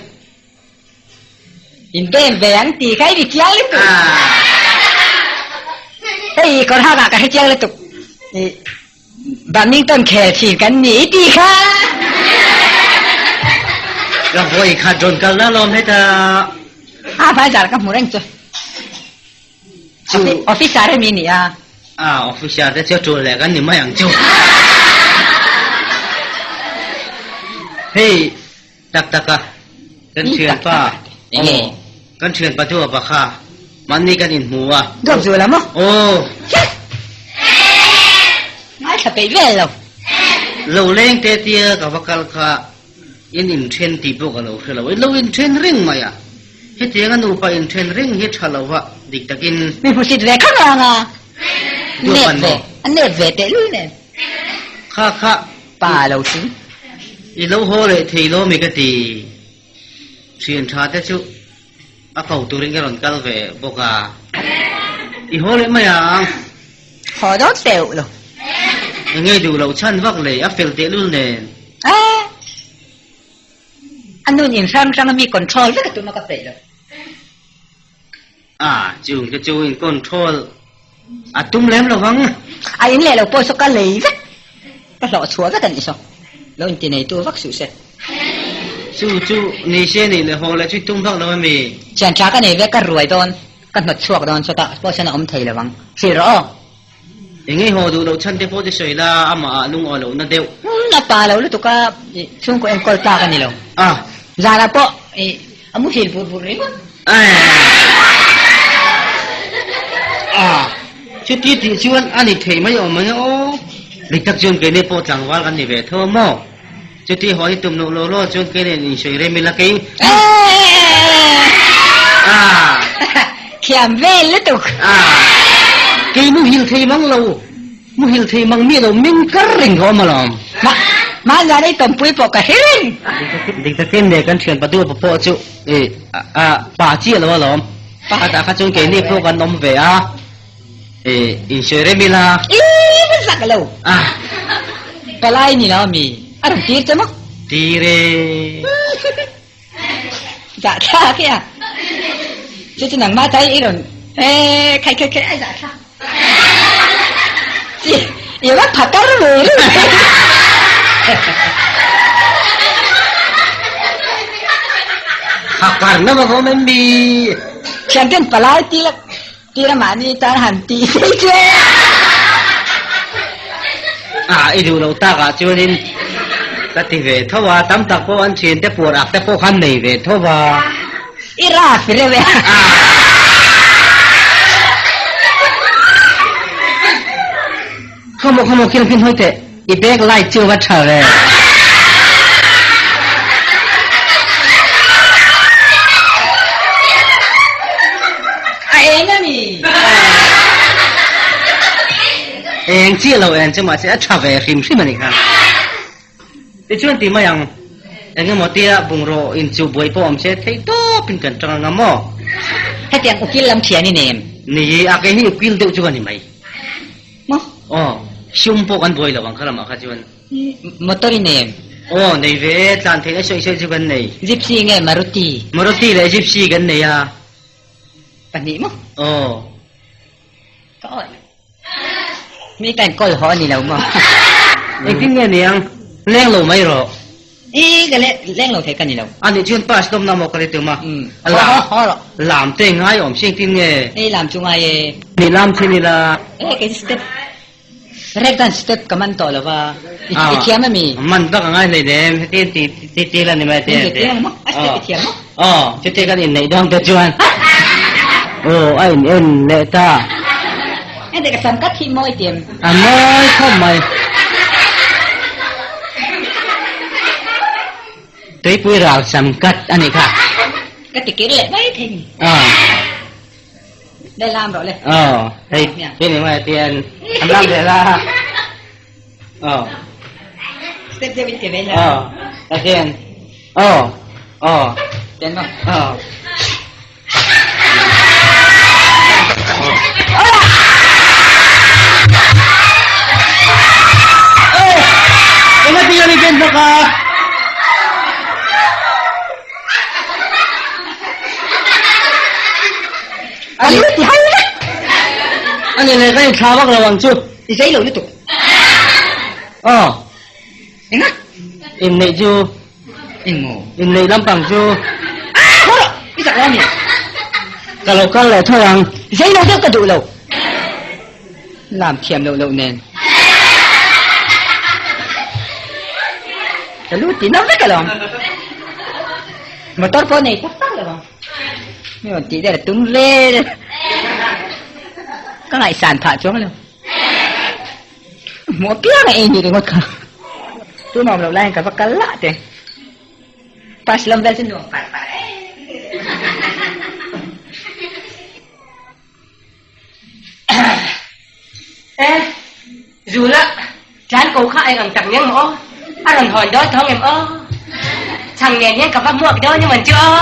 Speaker 2: In bem ve ang tih kha i ni chiang lutuk.
Speaker 3: Ah.
Speaker 2: Hei kawr hak ah ka hre chiang lutuk. I Badminton khel thin kan ni i ti kha.
Speaker 3: Ka vawi khat rawn kal na lawm heta.
Speaker 2: A vai zar ka hmu reng chu.
Speaker 3: Chu
Speaker 2: officer hemi ni a.
Speaker 3: A officer te chu tul leh kan ni mai ang chu. Hei tak tak a kan thianpa
Speaker 2: enge
Speaker 3: kan thianpa chu a pakha mahni kan inhmu a.
Speaker 2: Duap zul a maw?
Speaker 3: Aw.
Speaker 2: Ngaithla peih vel lo.
Speaker 3: Lo leng te tia ka va kal kha in inthen tih pawh ka lo hre lo. In lo inthen reng mai a. Hetiang a nupa inthen reng hi tha lo va dik takin.
Speaker 2: Mi hmusit ve kha ngang a. Nep ve. A nep ve tehlul nen.
Speaker 3: Kha kha.
Speaker 2: Pa lo hring.
Speaker 3: I lo haw leh thei lo mi ka ti. Thian tha te chu a ko turin ka rawn kal ve bawk a. I haw leh mai ang.
Speaker 2: Haw dawn teuh lo.
Speaker 3: Enge duh loh chhan vak leh a fel tehlul nen.
Speaker 2: Eh! A nun in hrang hrang a mi control vek a tum a ka peih lo.
Speaker 3: A, chung te chu in control a tum lem lo vang.
Speaker 2: A in leh lo pawh saw ka lei vek, ka hlawh chhuah vek a nih saw. Lo inti nei tu vak suh se.
Speaker 3: Chu chu ni se nih leh haw leh chu i tum vak lo ami?
Speaker 2: Thian tha ka nei vek, ka ruai dawn, ka hnawt chhuak dawn sawtah pawh sawn a awm thei lo vang. Hrilh rawh aw.
Speaker 3: Eng nge haw duh loh chhan te pawh chu sawi la, amah ah lungaw lohna deuh.
Speaker 2: Umm a pa lo lutuk a, chhungkaw enkawl tlak a ni lo.
Speaker 3: A.
Speaker 2: Zanah pawh a muhil vur vur ringawt.
Speaker 3: A. Chuti tih chuan a ni thei mai awm ang e aw. Dik tak chuan keini pawh tlangval kan ni ve tho a maw? Chuti haw hi tum loh law law chuan keini in insawi rem ila kei. A.
Speaker 2: Thiam vel lutuk.
Speaker 3: A. Kei muhil thei mang lo, muhil thei mang miah lo meng kar reng ka awm alawm.
Speaker 2: Ma, mahni ei tawmpui pawh ka hre reng.
Speaker 3: Dik takin leh kan thian padu pawh chu i a pa chiah lo alawm. Pakhatah kha chuan keini pawh kan awm ve a, i insawi rem ila.
Speaker 2: I va zak lo.
Speaker 3: A.
Speaker 2: Palai ni lo ami? A rawn tir che maw?
Speaker 3: Tir e.
Speaker 2: Zahthlak e a. Chu chu nangmah chai i rawn e khai khai khai a zahthlak. Chi i va phakar ve ru.
Speaker 3: Phakar na va awm em mi?
Speaker 2: Thian ten palai tir tir a mahni tan han tih thei che.
Speaker 3: A i duh loh takah chuanin ka ti ve tho a, tam tak pawh an thian te puar ak te pawh khan nei ve tho va.
Speaker 2: I raf reuh e.
Speaker 3: Khawmaw khawmaw khil pin hawi teh i back light chu va tha ve.
Speaker 2: A eng a mi.
Speaker 3: Eng chiah lo eng chu mahse a tha ve hrim hrim a ni kha. Tichuan ti mai ang, eng emaw tia bungraw inchuh buai pawh awm se theih tawpin kan tang anga maw?
Speaker 2: Hetiang ukil lam thian i nem.
Speaker 3: Ni, a kei hi ukil deuh chu ka ni mai.
Speaker 2: Maw?
Speaker 3: Aw, sum pawh kan buai lo ang kha lamah kha chuan.
Speaker 2: Motor i nem.
Speaker 3: Aw, nei ve e, tlan theihna sawi sawi chu kan nei.
Speaker 2: Gypsy nge Maruti?
Speaker 3: Maruti leh Gypsy kan nei a.
Speaker 2: Pahnih maw?
Speaker 3: Aw.
Speaker 2: Ka awih. Mi ka enkawl haw a ni lo maw?
Speaker 3: Engtin nge niang? Leng lo mai rawh.
Speaker 2: I ka leng lo thei ka ni lo.
Speaker 3: A nih chuan pass dawmna maw ka ri tum a.
Speaker 2: Haw haw haw rawh.
Speaker 3: Lam te ngai awm si engtin nge?
Speaker 2: Ei lam chu ngai e.
Speaker 3: Ni lam thin ila.
Speaker 2: E kei chu step rek dan step ka man tawh lo va. I thiam a mi?
Speaker 3: Man vak a ngai hlei nem. Heti ti ti ti la ni mai te.
Speaker 2: Ti ti maw? A step i thiam maw?
Speaker 3: Aw, chuti kan inneih dawn te chuan aw a in en leh ta.
Speaker 2: Heti ka sam kat hi mawi tiam.
Speaker 3: A mawi khawp mai. Tuipui ral sam kat a nih kha.
Speaker 2: Ka ti kir leh mai thei ni.
Speaker 3: Aw.
Speaker 2: Đây lam rawh le.
Speaker 3: Aw, hei hi ni mai tian an lam leh la. Aw.
Speaker 2: Step deuh in ti ve la.
Speaker 3: Aw, ta hian. Aw, aw.
Speaker 2: Tian maw?
Speaker 3: Aw. Enga ti ani ken bawk a?
Speaker 2: Ani ti hai la.
Speaker 3: Ani le ka in thla vak lo ang chu.
Speaker 2: I zei lo lutuk.
Speaker 3: Aw.
Speaker 2: Enga?
Speaker 3: Inneih chu.
Speaker 2: Engmaw?
Speaker 3: Inneih lampang chu.
Speaker 2: Ah! Haw rawh! I zak lo a ni.
Speaker 3: Ka lo kal leh tho ang.
Speaker 2: Zei lo deuh ka duh lo. Lam thiam loh loh nen. Ka lu ti na vek alawm. Motor pawh nei tak tak lo ang. Mi rawn tih der a tum vel. Ka ngaihsan phah chuang lo. Hmuh apiang a ei ni ringawt kha. Tun awm loh laiin ka va kal lah te. Pass lam vel chu nuam par par e.
Speaker 1: E, Zula, tlan ko kha eng ang tak niang maw aw? A rawn hawn dawn thawng em aw? Chhang nen hian ka va hmuak dawn emawn chu aw?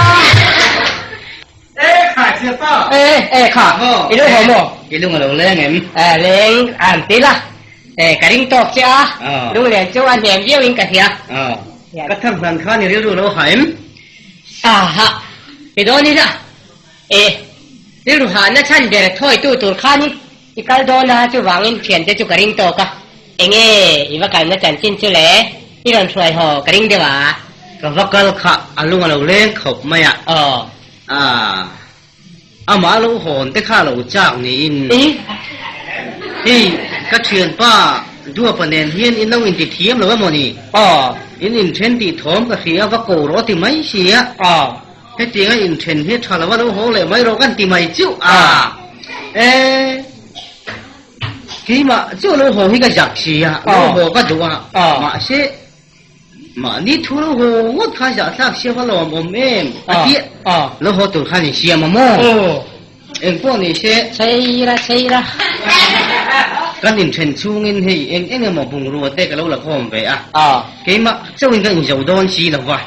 Speaker 3: E kha chia pa.
Speaker 1: E e kha i lung haw maw?
Speaker 3: I lung a lo leng em?
Speaker 1: E leng an ti la. E ka ring tawk che a. Lung len chu a hnem viau in ka hria.
Speaker 3: Ka thang hlan khan i rilru lo ha em?
Speaker 1: Aha ti dawn ila. E rilru hahna chhan ber thawitu tur khanin i kal dawn a chuvangin thiante chu ka ring tawk a. Enge i va kalna chanchin chu le i rawn hruai haw ka ring deuh a.
Speaker 3: Ka va kal kha a lung a lo leng khawp mai a.
Speaker 1: Aw.
Speaker 3: A, amah lo hawn te kha lo chak niin.
Speaker 1: I.
Speaker 3: Hei, ka thianpa Duapa nen hian in lo inti thiam lo emaw ni?
Speaker 1: Aw.
Speaker 3: In inthen tih thawm ka hria va ko rawh ti mai si a.
Speaker 1: Aw.
Speaker 3: Hetianga inthen hi tha lo a lo haw leh mai rawh kan ti mai chiu a. E. Keimah chu lo haw hi ka zak si a, lo haw ka duh a. Mahse. Mahni thu lo haw ngawt kha zahthlak siam a lawm awm em? A ti a. Lo haw tur khan in siam a maw? Eng pawh ni se.
Speaker 1: Cheira cheira.
Speaker 3: Kan inthen chhungin hei eng eng emaw bungrua te ka lo la khawm ve a. Keimah chauhin ka inzo dawn si lo va.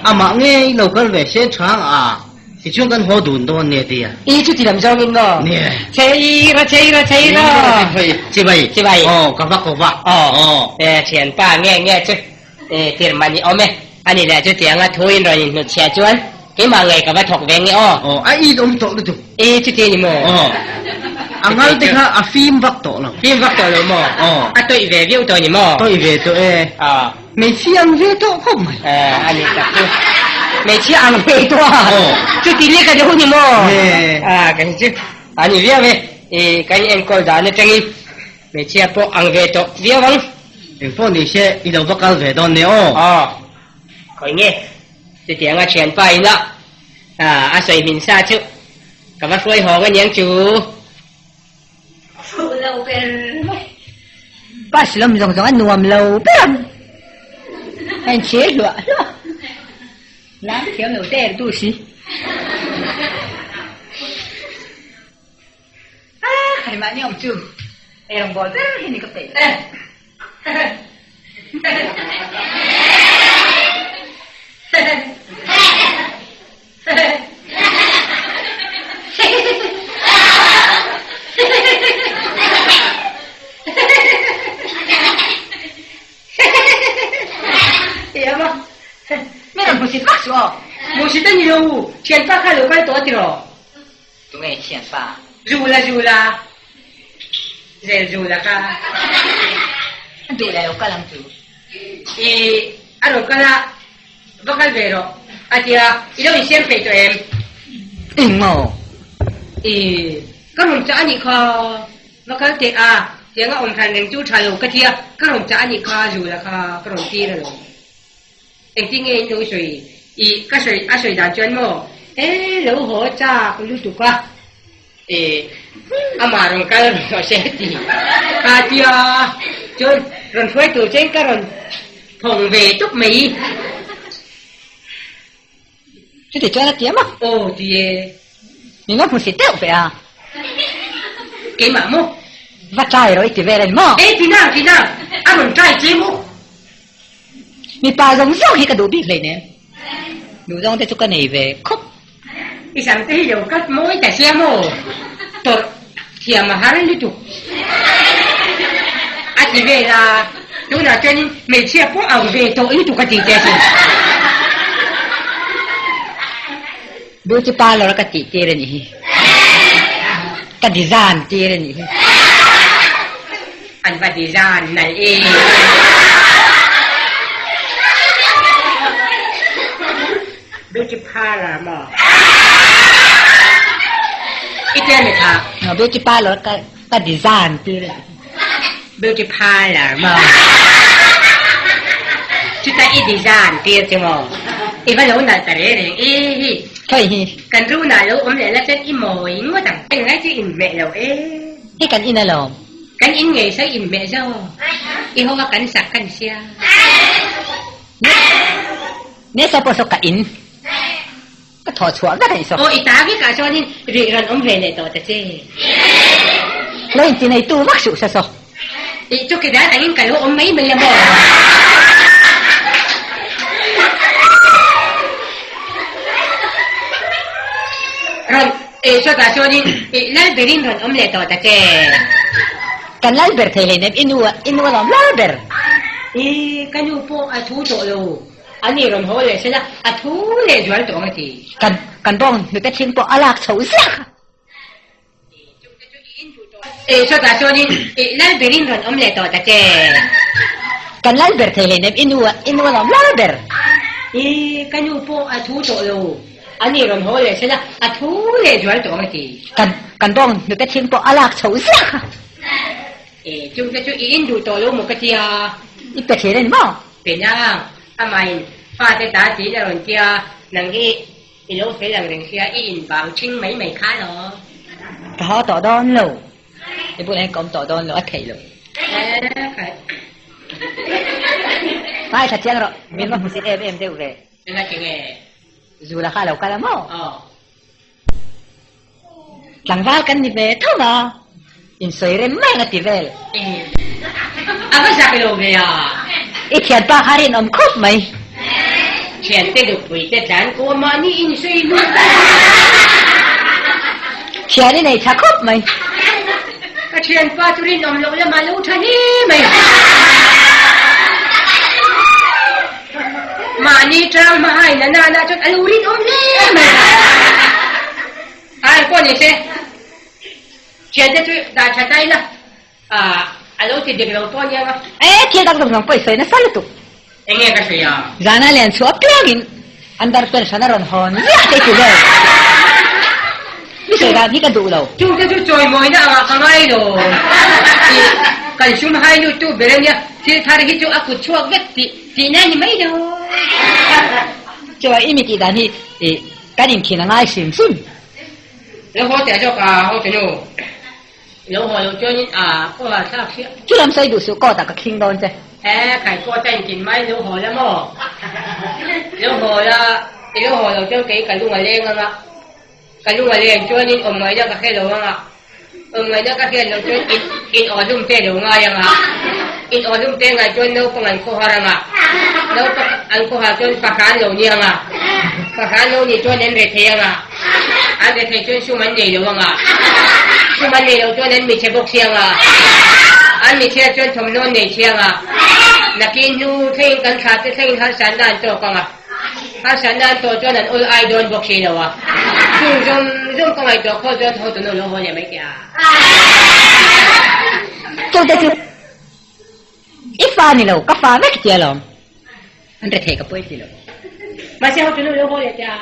Speaker 3: Amah ngei lo kal ve se chhang a. Tichuan kan haw dun dawn nia tia.
Speaker 1: I chuti lam zawngin maw?
Speaker 3: Nia.
Speaker 1: Cheira cheira cheira.
Speaker 3: Chibai.
Speaker 1: Chibai.
Speaker 3: Aw ka va ko va.
Speaker 1: Aw.
Speaker 3: Aw.
Speaker 1: E thianpa nge nge chu e tir mah ni awm e. Ani leh chutianga thu in rawn inhnut chhiah chuan keimah ngei ka va thawk ve nge aw.
Speaker 3: Aw a in awm tawh lutuk.
Speaker 1: I chuti ni maw?
Speaker 3: Aw. A ngal te kha a fim vak tawh lo.
Speaker 1: Fim vak tawh lo maw?
Speaker 3: Aw.
Speaker 1: A tawih ve viau tawh ni maw?
Speaker 3: Tawih ve tawh e.
Speaker 1: Aw.
Speaker 3: Hmeichhia ang ve tawh khawp mai.
Speaker 1: E ani tak chu. Hmeichhia ang ve tawh a. Chuti lek a deuh ni maw? A kan chu a ni viau e. I kan enkawl dan atangin hmeichhia pawh ang ve tawh viau ang.
Speaker 3: Engpawh ni se i lo va kal ve dawn nia aw.
Speaker 1: Aw. Khawi nge? Chutianga thianpa ina a sawi hmin sa chu ka va hruai hawng aniang chu.
Speaker 2: Fuh lo ber mai. Bus lawm zawng zawng a nuam lo ber ang. A inchhir hluah hluah. Lam thiam lo der duh si. A khai mahni awm chu ei rawngbawl ber hi ni ka peih.
Speaker 1: Hmusit a ni lo, thianpa kha lo kal tawh a ti rawh.
Speaker 2: Tunge thianpa?
Speaker 1: Zula zula. Zel zula kha.
Speaker 2: A duh leh lo kal ang chu.
Speaker 1: I a rawn kal a, va kal ve rawh a ti a, i lo insiam peih tawh em?
Speaker 2: Eng maw?
Speaker 1: I ka rawn chah a nih kha, va kal teh a, tianga awm hran reng chu tha lo ka ti a, ka rawn chah a nih kha zula kha ka rawn tir alawm. Engtin nge in lo sawi? I ka sawi a sawi dan chuan maw? E lo haw chak lutuk a, e amah rawn kal rawh se ti kha tia chuan rawn hruai tur chen ka rawn phawng ve tawp mai.
Speaker 2: Chuti chuan a tiam a.
Speaker 1: Aw ti e.
Speaker 2: Min lo hmusit deuh ve a.
Speaker 1: Keimah maw?
Speaker 2: Va try rawh i ti vel a ni maw?
Speaker 1: E ti nang ti nang, a rawn try che maw?
Speaker 2: Mipa zawng zawng hi ka duh bik hleinem. Duh zawng te chu ka nei ve khawp.
Speaker 1: I sam te hi lo cut mawi ta sia maw? Tawrh thiam a har lutuk. A ti vel a, tunah chuanin hmeichhia pawh ang ve tawh lutuk a ti che asin.
Speaker 2: Beauty parlour a ka tih tir a nih hi. Ka design tir a nih hi.
Speaker 1: An va design nalh e. Beauty parlour maw? I tia ni kha.
Speaker 2: Beauty parlour ka ka design tir a nih hi.
Speaker 1: Beauty parlour maw? Chuta i design tir che maw? I va lo nalh ta reng reng e hi.
Speaker 2: Khawi hi.
Speaker 1: Kan runah lo awm leh la chuan i mawi ngawt ang. Englai chu inhmeh lo e.
Speaker 2: Hi kan in alawm.
Speaker 1: Kan in ngei sawi inhmeh zo. I ho a kan sak kan sia.
Speaker 2: Ne saw pawh saw ka in. Ka thaw chhuah vek a ni saw.
Speaker 1: Aw i ta vek ah chuanin rih rawn awm ve leh tawh ta che.
Speaker 2: Lo inti nei tu vak suh sa saw.
Speaker 1: I chu ki dan angin ka lo awm mai mai a maw. Rawn e sawtah chuanin i lal berin rawn awm leh tawh ta che.
Speaker 2: Kan lal ber thei hleinem i nu i nu alawm lal ber.
Speaker 1: I ka nu pawh a thu tawh lo. A ni rawn haw leh sela a thu leh zual tawh ang a ti.
Speaker 2: Kan kan bawng hnute thing pawh a lak chho ziah kha.
Speaker 1: E sawtah chuanin i lal berin rawn awm leh tawh ta che.
Speaker 2: Kan lal ber thei hleinem i nu i nu alawm lal ber.
Speaker 1: I ka nu pawh a thu tawh lo. A ni rawn haw leh sela a thu leh zual tawh ang a ti.
Speaker 2: Kan kan bawng hnute thing pawh a lak chho ziah kha.
Speaker 1: E chungte chu i induh tawh lo maw ka tia.
Speaker 2: I pe thin a ni maw?
Speaker 1: Penang, amahin fate ta tiin a rawn tia, nang hi i lo fel ang reng sia, i inbang ṭhing mai mai kha lo.
Speaker 2: Ka haw tawh dawn lo, i bulah hian ka awm tawh dawn lo, a theih lo. Ngaithla chiang rawh, min va hmusit em em deuh ve.
Speaker 1: Enga ti nge?
Speaker 2: Zula kha a lo kal a maw?
Speaker 1: Aw.
Speaker 2: Tlangval kan ni ve tho va, insawi rem mai ang a ti vel.
Speaker 1: A va zak lo ve a.
Speaker 2: I thianpa kha rinawm khawp mai.
Speaker 1: Thiante dupui te tlan kuah mahni insawi lut.
Speaker 2: Thian i nei tha khawp mai.
Speaker 1: Ka thianpa chu rinawm loh lamah lo tha hle mai. Mahni tang hmahain a nana chuan a lo rinawm hle mai. Ai pawh ni se, thiante chu dah tha ta ila, a lo ti dik lo pawh aniang a.
Speaker 2: E, thil dang zawng zawng pawh i sawi nasa lutuk.
Speaker 1: Enge ka sawi a?
Speaker 2: Zana lian chhuah apiangin. Underpants hran a rawn hawn ziah te ti vel. Mi sawi dan hi ka duh lo.
Speaker 1: Chungte chu chawimawina angah ka ngai lo tih kan sum hai lut tu ber a nia, thil thar hi chu a kut chhuak vek tih tihna a ni mai lo.
Speaker 2: Chuan i mi tih dan hi kan inthin a ngai hrim hrim.
Speaker 1: Lo haw teh zawk a, haw teh nu. Lo haw loh chuanin a kawng ah thlak hriah.
Speaker 2: Chu lam sawi duh suh court ah ka khing dawn che.
Speaker 1: He khai court a inkin mai lo haw la maw? Lo haw la, i lo haw loh chuan kei ka lung a leng anga, ka lung a len chuanin awm ngaihna ka hre lo anga, awm ngaihna ka hriat loh chuan in in aw hlum te lo ngai anga, in aw hlum te ngaih chuan naupang an khawhar anga, naupang an khawhar chuan pahran lo ni anga, pahran lo nih chuan an rethei anga. An rethei chuan sum an nei lo anga, sum an nei lo chuan an michhe bawk si anga, an michhia chuan thawmhnaw an nei si anga, nakin hnu thlengin kan thlah te thlengin harsatna an tawk anga, harsatna an tawh chuan an awl ai dawn bawk si lo a, chung zawng zawng ka ngaihtuah khaw chuan tho tunu lo haw leh mai teh a.
Speaker 2: Chu te chu i fa ni lo, ka fa vek tia lawm. An rethei ka pawi ti lo.
Speaker 1: Mahse ho tunu lo haw leh tia.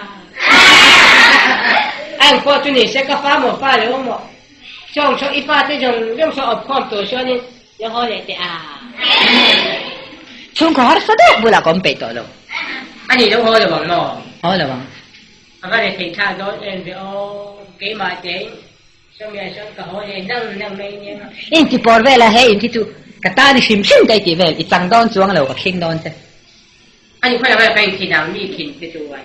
Speaker 1: A eng pawh chu ni se ka fa maw fa lo maw. Chawng chawng i fa te zawng zawng saw awp khawm tur chuanin lo haw leh teh a.
Speaker 2: Chhungkaw harsa deuh bulah ka awm peih tawh lo.
Speaker 1: Ani lo haw lo ang maw?
Speaker 2: Haw lo ang.
Speaker 1: A va rethei thlak dawn em ve aw. Keimah tein Sawmia chuan ka haw leh nang nang mai nia.
Speaker 2: In ti pawr vel a, he in khi chu ka tan i hrim hrim daih tih vel, i chang dawn chuang lo, ka khing dawn che.
Speaker 1: Ani khawi lamah ka inkhin ang, mi khin te chuan.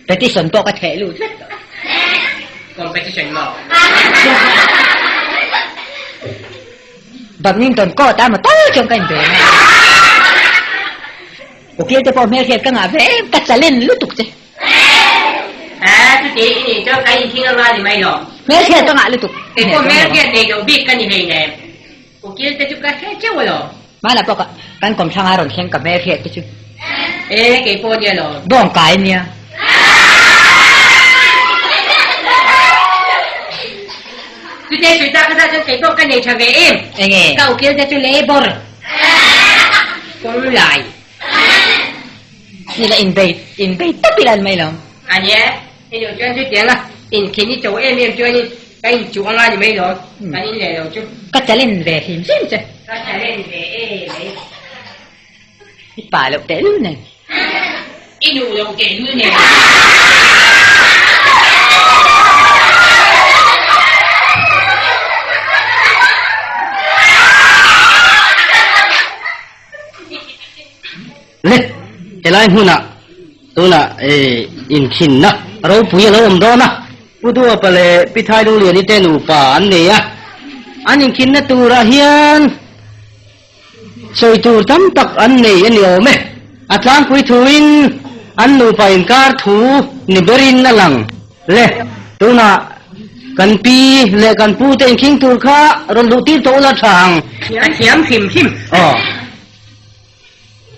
Speaker 2: Petition pawh ka theh lut vek tawh.
Speaker 1: Competition maw?
Speaker 2: Badminton court a motor chuan ka inbe a. Ukil te pawh hmelhriat ka ngah ve em, ka challenge lutuk che.
Speaker 1: Aa chuti i nih chuan ka inthing anga ni mai lo.
Speaker 2: Hmelhriat ka ngah lutuk.
Speaker 1: Kei pawh hmelhriat nei loh bik ka ni hlei nem. Ukil te chu ka hre teuh alawm.
Speaker 2: Hmanah pawh kan kawmthlang a rawn thleng ka hmelhriat te chu.
Speaker 1: E kei pawh nia lawm.
Speaker 2: Bawng kai nia.
Speaker 1: Chute sawi tak kha chuan kei pawh ka nei tha ve em.
Speaker 2: Enge?
Speaker 1: Ka ukil te chu labour. Kawng lai.
Speaker 2: Ni la inbei inbei tawp ila an mai lo.
Speaker 1: A nia, hei lo chuan chutiang a inkhin i cho em em chuanin ka inchuh anga ni mai lo, kan in leh lo chu.
Speaker 2: Ka challenge ve hlim hlim che.
Speaker 1: Ka challenge ve em mai.
Speaker 2: I pa loh tehlul nen.
Speaker 1: I nuh loh tehlul nen.
Speaker 3: Le, helai hmunah tunah inkhinna ropui a lo awm dawn a. Pu Duapa leh Pi Thailungliani te nupa an nei a, an inkhinna turah hian sawi tur tam tak an nei a ni awm e. A tlangpui thuin an nupa inkar thu ni berin a lang. Le, tunah kan pi leh kan pu te inkhing tur kha rawn luh tir tawh ula tha ang.
Speaker 1: A thiam hrim hrim.
Speaker 3: Aw.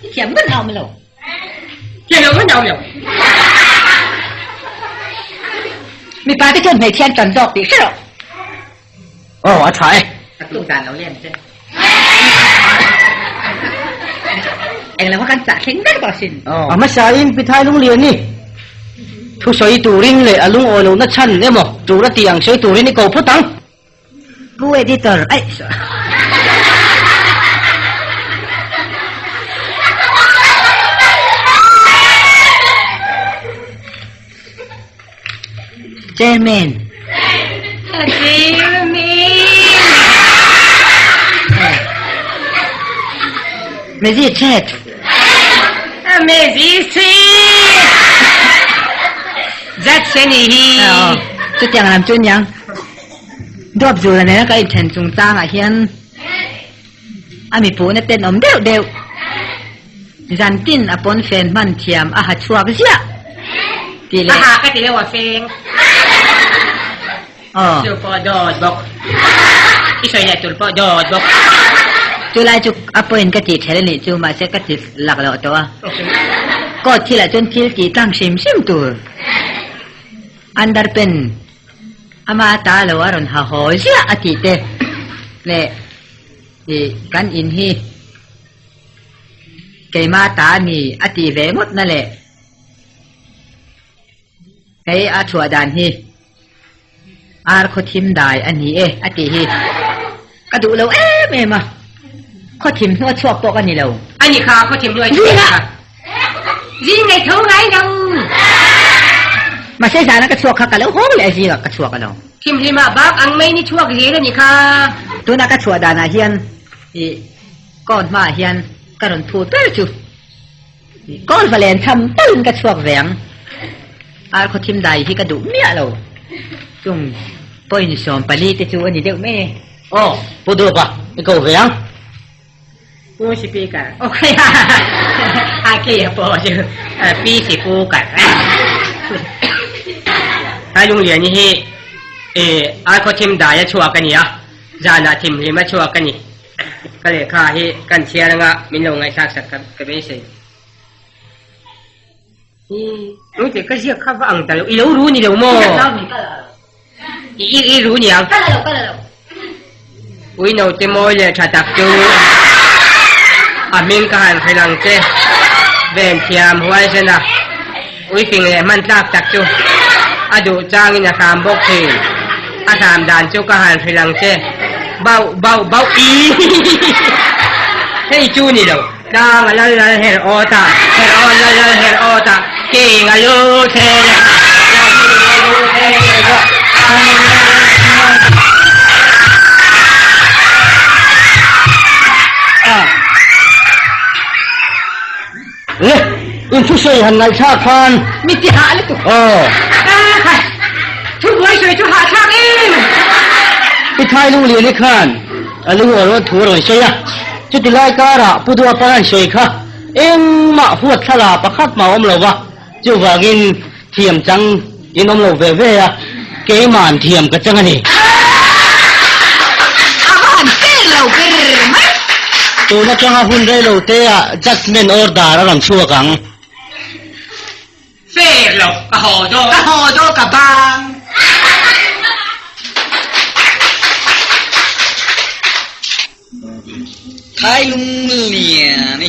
Speaker 2: I thiam ngawt a awm lo.
Speaker 1: Thiam lo ngawt a awm lo.
Speaker 2: Mipa te chuan hmeichhia an tan zawk tih hre rawh.
Speaker 3: Aw, a tha e.
Speaker 2: Ka tuk dan lo lem che. Englo kha kan chah thleng vek tawh asin.
Speaker 3: A hmasain Pi Thai Lungliani thusawi turin leh a lungawi lohna chhan emaw tur a tih ang sawi turin i ko phawt ang.
Speaker 2: Pu Editor, aih Chairman.
Speaker 1: Chairman.
Speaker 2: Magistrate.
Speaker 1: Magistrate. Judge a nih hi.
Speaker 2: Chutiang lam chu niang. Duap zul a nena ka inthen chungchangah hian a mipuhna tenawm deuh deuh. Zantin a pawn fen hman thiam a ha chhuak ziah tih leh.
Speaker 1: A ha ka ti deuh a feng.
Speaker 2: Aw.
Speaker 1: Chu pawh dawt bawk. I sawi leh tur pawh dawt bawk.
Speaker 2: Chu lai chu a point ka tih ṭhel a nih chu mahse ka ti lak loh tawh a. Court thilah chuan thil tih tlang hrim hrim tur. Underpen ama ta lo a rawn ha haw ziah a tih te leh ih kan in hi. Keimah ta a ni a tih ve ngawt na leh hei a chhuah dan hi ar khaw thim dai a ni e a tih hi ka duh lo em em a, khaw thim hnuai chhuak pawh ka ni lo.
Speaker 1: A ni kha, khaw thim hnuai chhuak kha. Zing ngei tho ngai lo.
Speaker 2: Mahse zana ka chhuak kha ka lo hawng leh a zingah ka chhuak a lo.
Speaker 1: Thimhlimah bak ang mai ni chhuak zel a ni kha.
Speaker 2: Tuna ka chhuah danah hian ih kawn hmaah hian ka rawn phut ber chu kawl va len cham talin ka chhuak ve ang. Ar khaw thim dai hi ka duh miah lo. Chung point 14 te chu a ni deuh mai e.
Speaker 3: Aw, Pu Dupa, i ko ve ang.
Speaker 1: Pu Speaker, Ok a kei a pawh chu Pi Speaker a Lungliani hi ar khaw thim dai a chhuak a ni a, zanah thimhlim a chhuak a ni. Ka lehkha hi kan chhiar anga min lo ngaihthlak sak ka beisei. Nute ka ziak kha va ang ta lo, i lo ru ni lo maw? I i ru ni ang. Ui naute mawi leh tha tak chu a hming ka han hrilh ang che. Ven thiam huai zen a, ui fing leh hman tlak tak chu a duh changin a hram bawk thin. A hram dan chu ka han hrilh ang che. Bauh bauh bauh ii hei chu ni lo. Tlang a lal lal her awt a, her awt lal lal her awt a, king a lu thlen a, king a lu thlen a.
Speaker 3: Le, in thusawi han ngaihthlak khan.
Speaker 1: Mi ti hah lutuk.
Speaker 3: Aw.
Speaker 1: Thu buai sawi chu hahthlak em.
Speaker 3: Pi Thai Lungliani khan a lu a rawn thu a rawn sawi a. Chuti lai karah Pu Duapa an sawi kha engmah huat thlalak pakhat mah a awm lo va, chuvangin thiam chang in awm lo ve ve a, keima'n thiam ka chang a ni.
Speaker 2: A va han fair lo ber mai.
Speaker 3: Tun atanga hun rei lo te ah judgement order a rawn chhuak ang.
Speaker 1: Fair lo, ka haw dawn.
Speaker 2: Ka haw dawn ka bang.
Speaker 4: Thai lung lian i.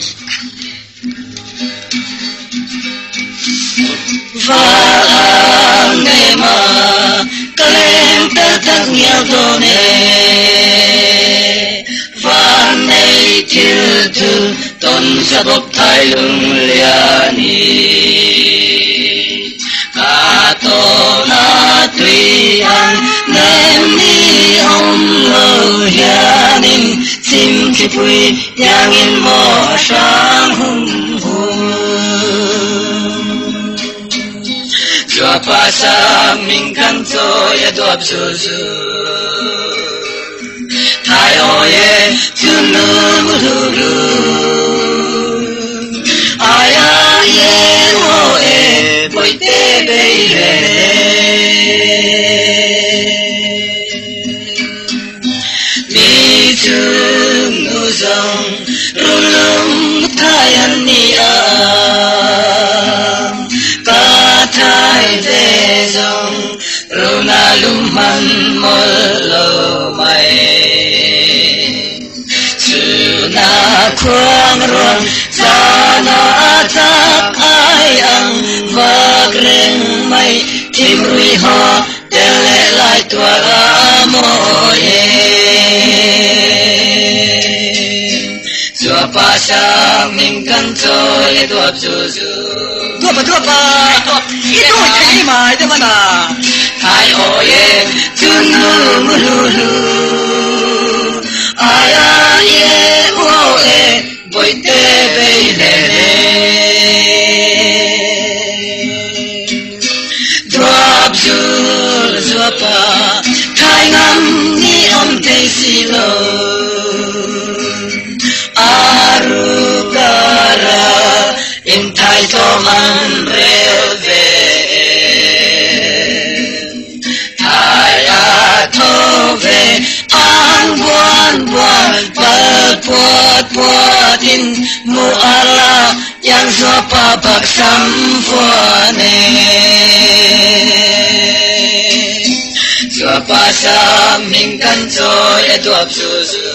Speaker 4: Val ang em a, ka leng tel tak ngial dawn e. Van nei thil chu tawn sa bawk thai lung lian i. Ka tawn a tui ang nem ni awm lo hianin chim thipui iangin maw a hrang hum hum. Chuapa sang min kan chawi a duap zu zu. Thai aw e chu nu mu hlu hlu. Ai a ye aw e bawihte bei hle hle. Mi chung nu zawng run lung thai an ni a. Ka thai ve zawng Runa lum hman mawlh lo mai. Chuna khuang ruang zana a chak ai ang vak reng mai thim rui haw tel leh lai tuar a mawi e. Chuapa sang min kan chawi e duap zu zu. Duapa duapa i dawi thei mai te mana. Thai awi e chun nu mu hlu hlu. Ai a ye u e bawihte bei hle hle. Duap zul zuapa thai ngam ni awm thei si lo. Arukara in thai thawm an rel ve Thai a tho ve ang buan buan pal puat puat in mu ala yang zuapa bak sam vuan e Zuapa sam hming kan chawi a duap zu zu.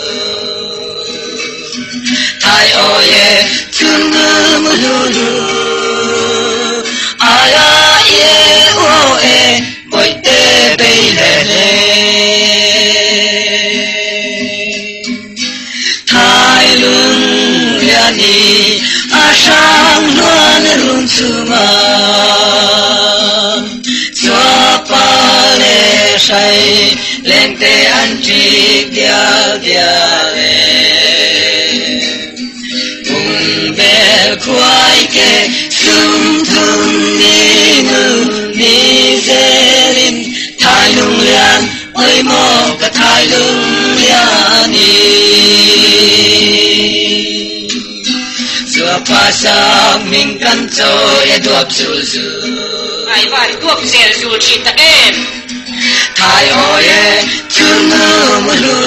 Speaker 4: Thai awi e chunnu mu hlu hlu Ai a ie u e bawihte bei hle hle Thai lung lian i a hrang hluan rum chunga Chuapa leh hrai lengte an ṭik dial dial e. Bungbel khuai ke sum thum ni nu ni zelin Thai lung lian oi maw ka thai lung lian i. Chuapa sang hming kan chawi a duap zul zul.
Speaker 1: Ai van duap zel zul thin tak em.
Speaker 4: Thai awi e chunnu mu hlu.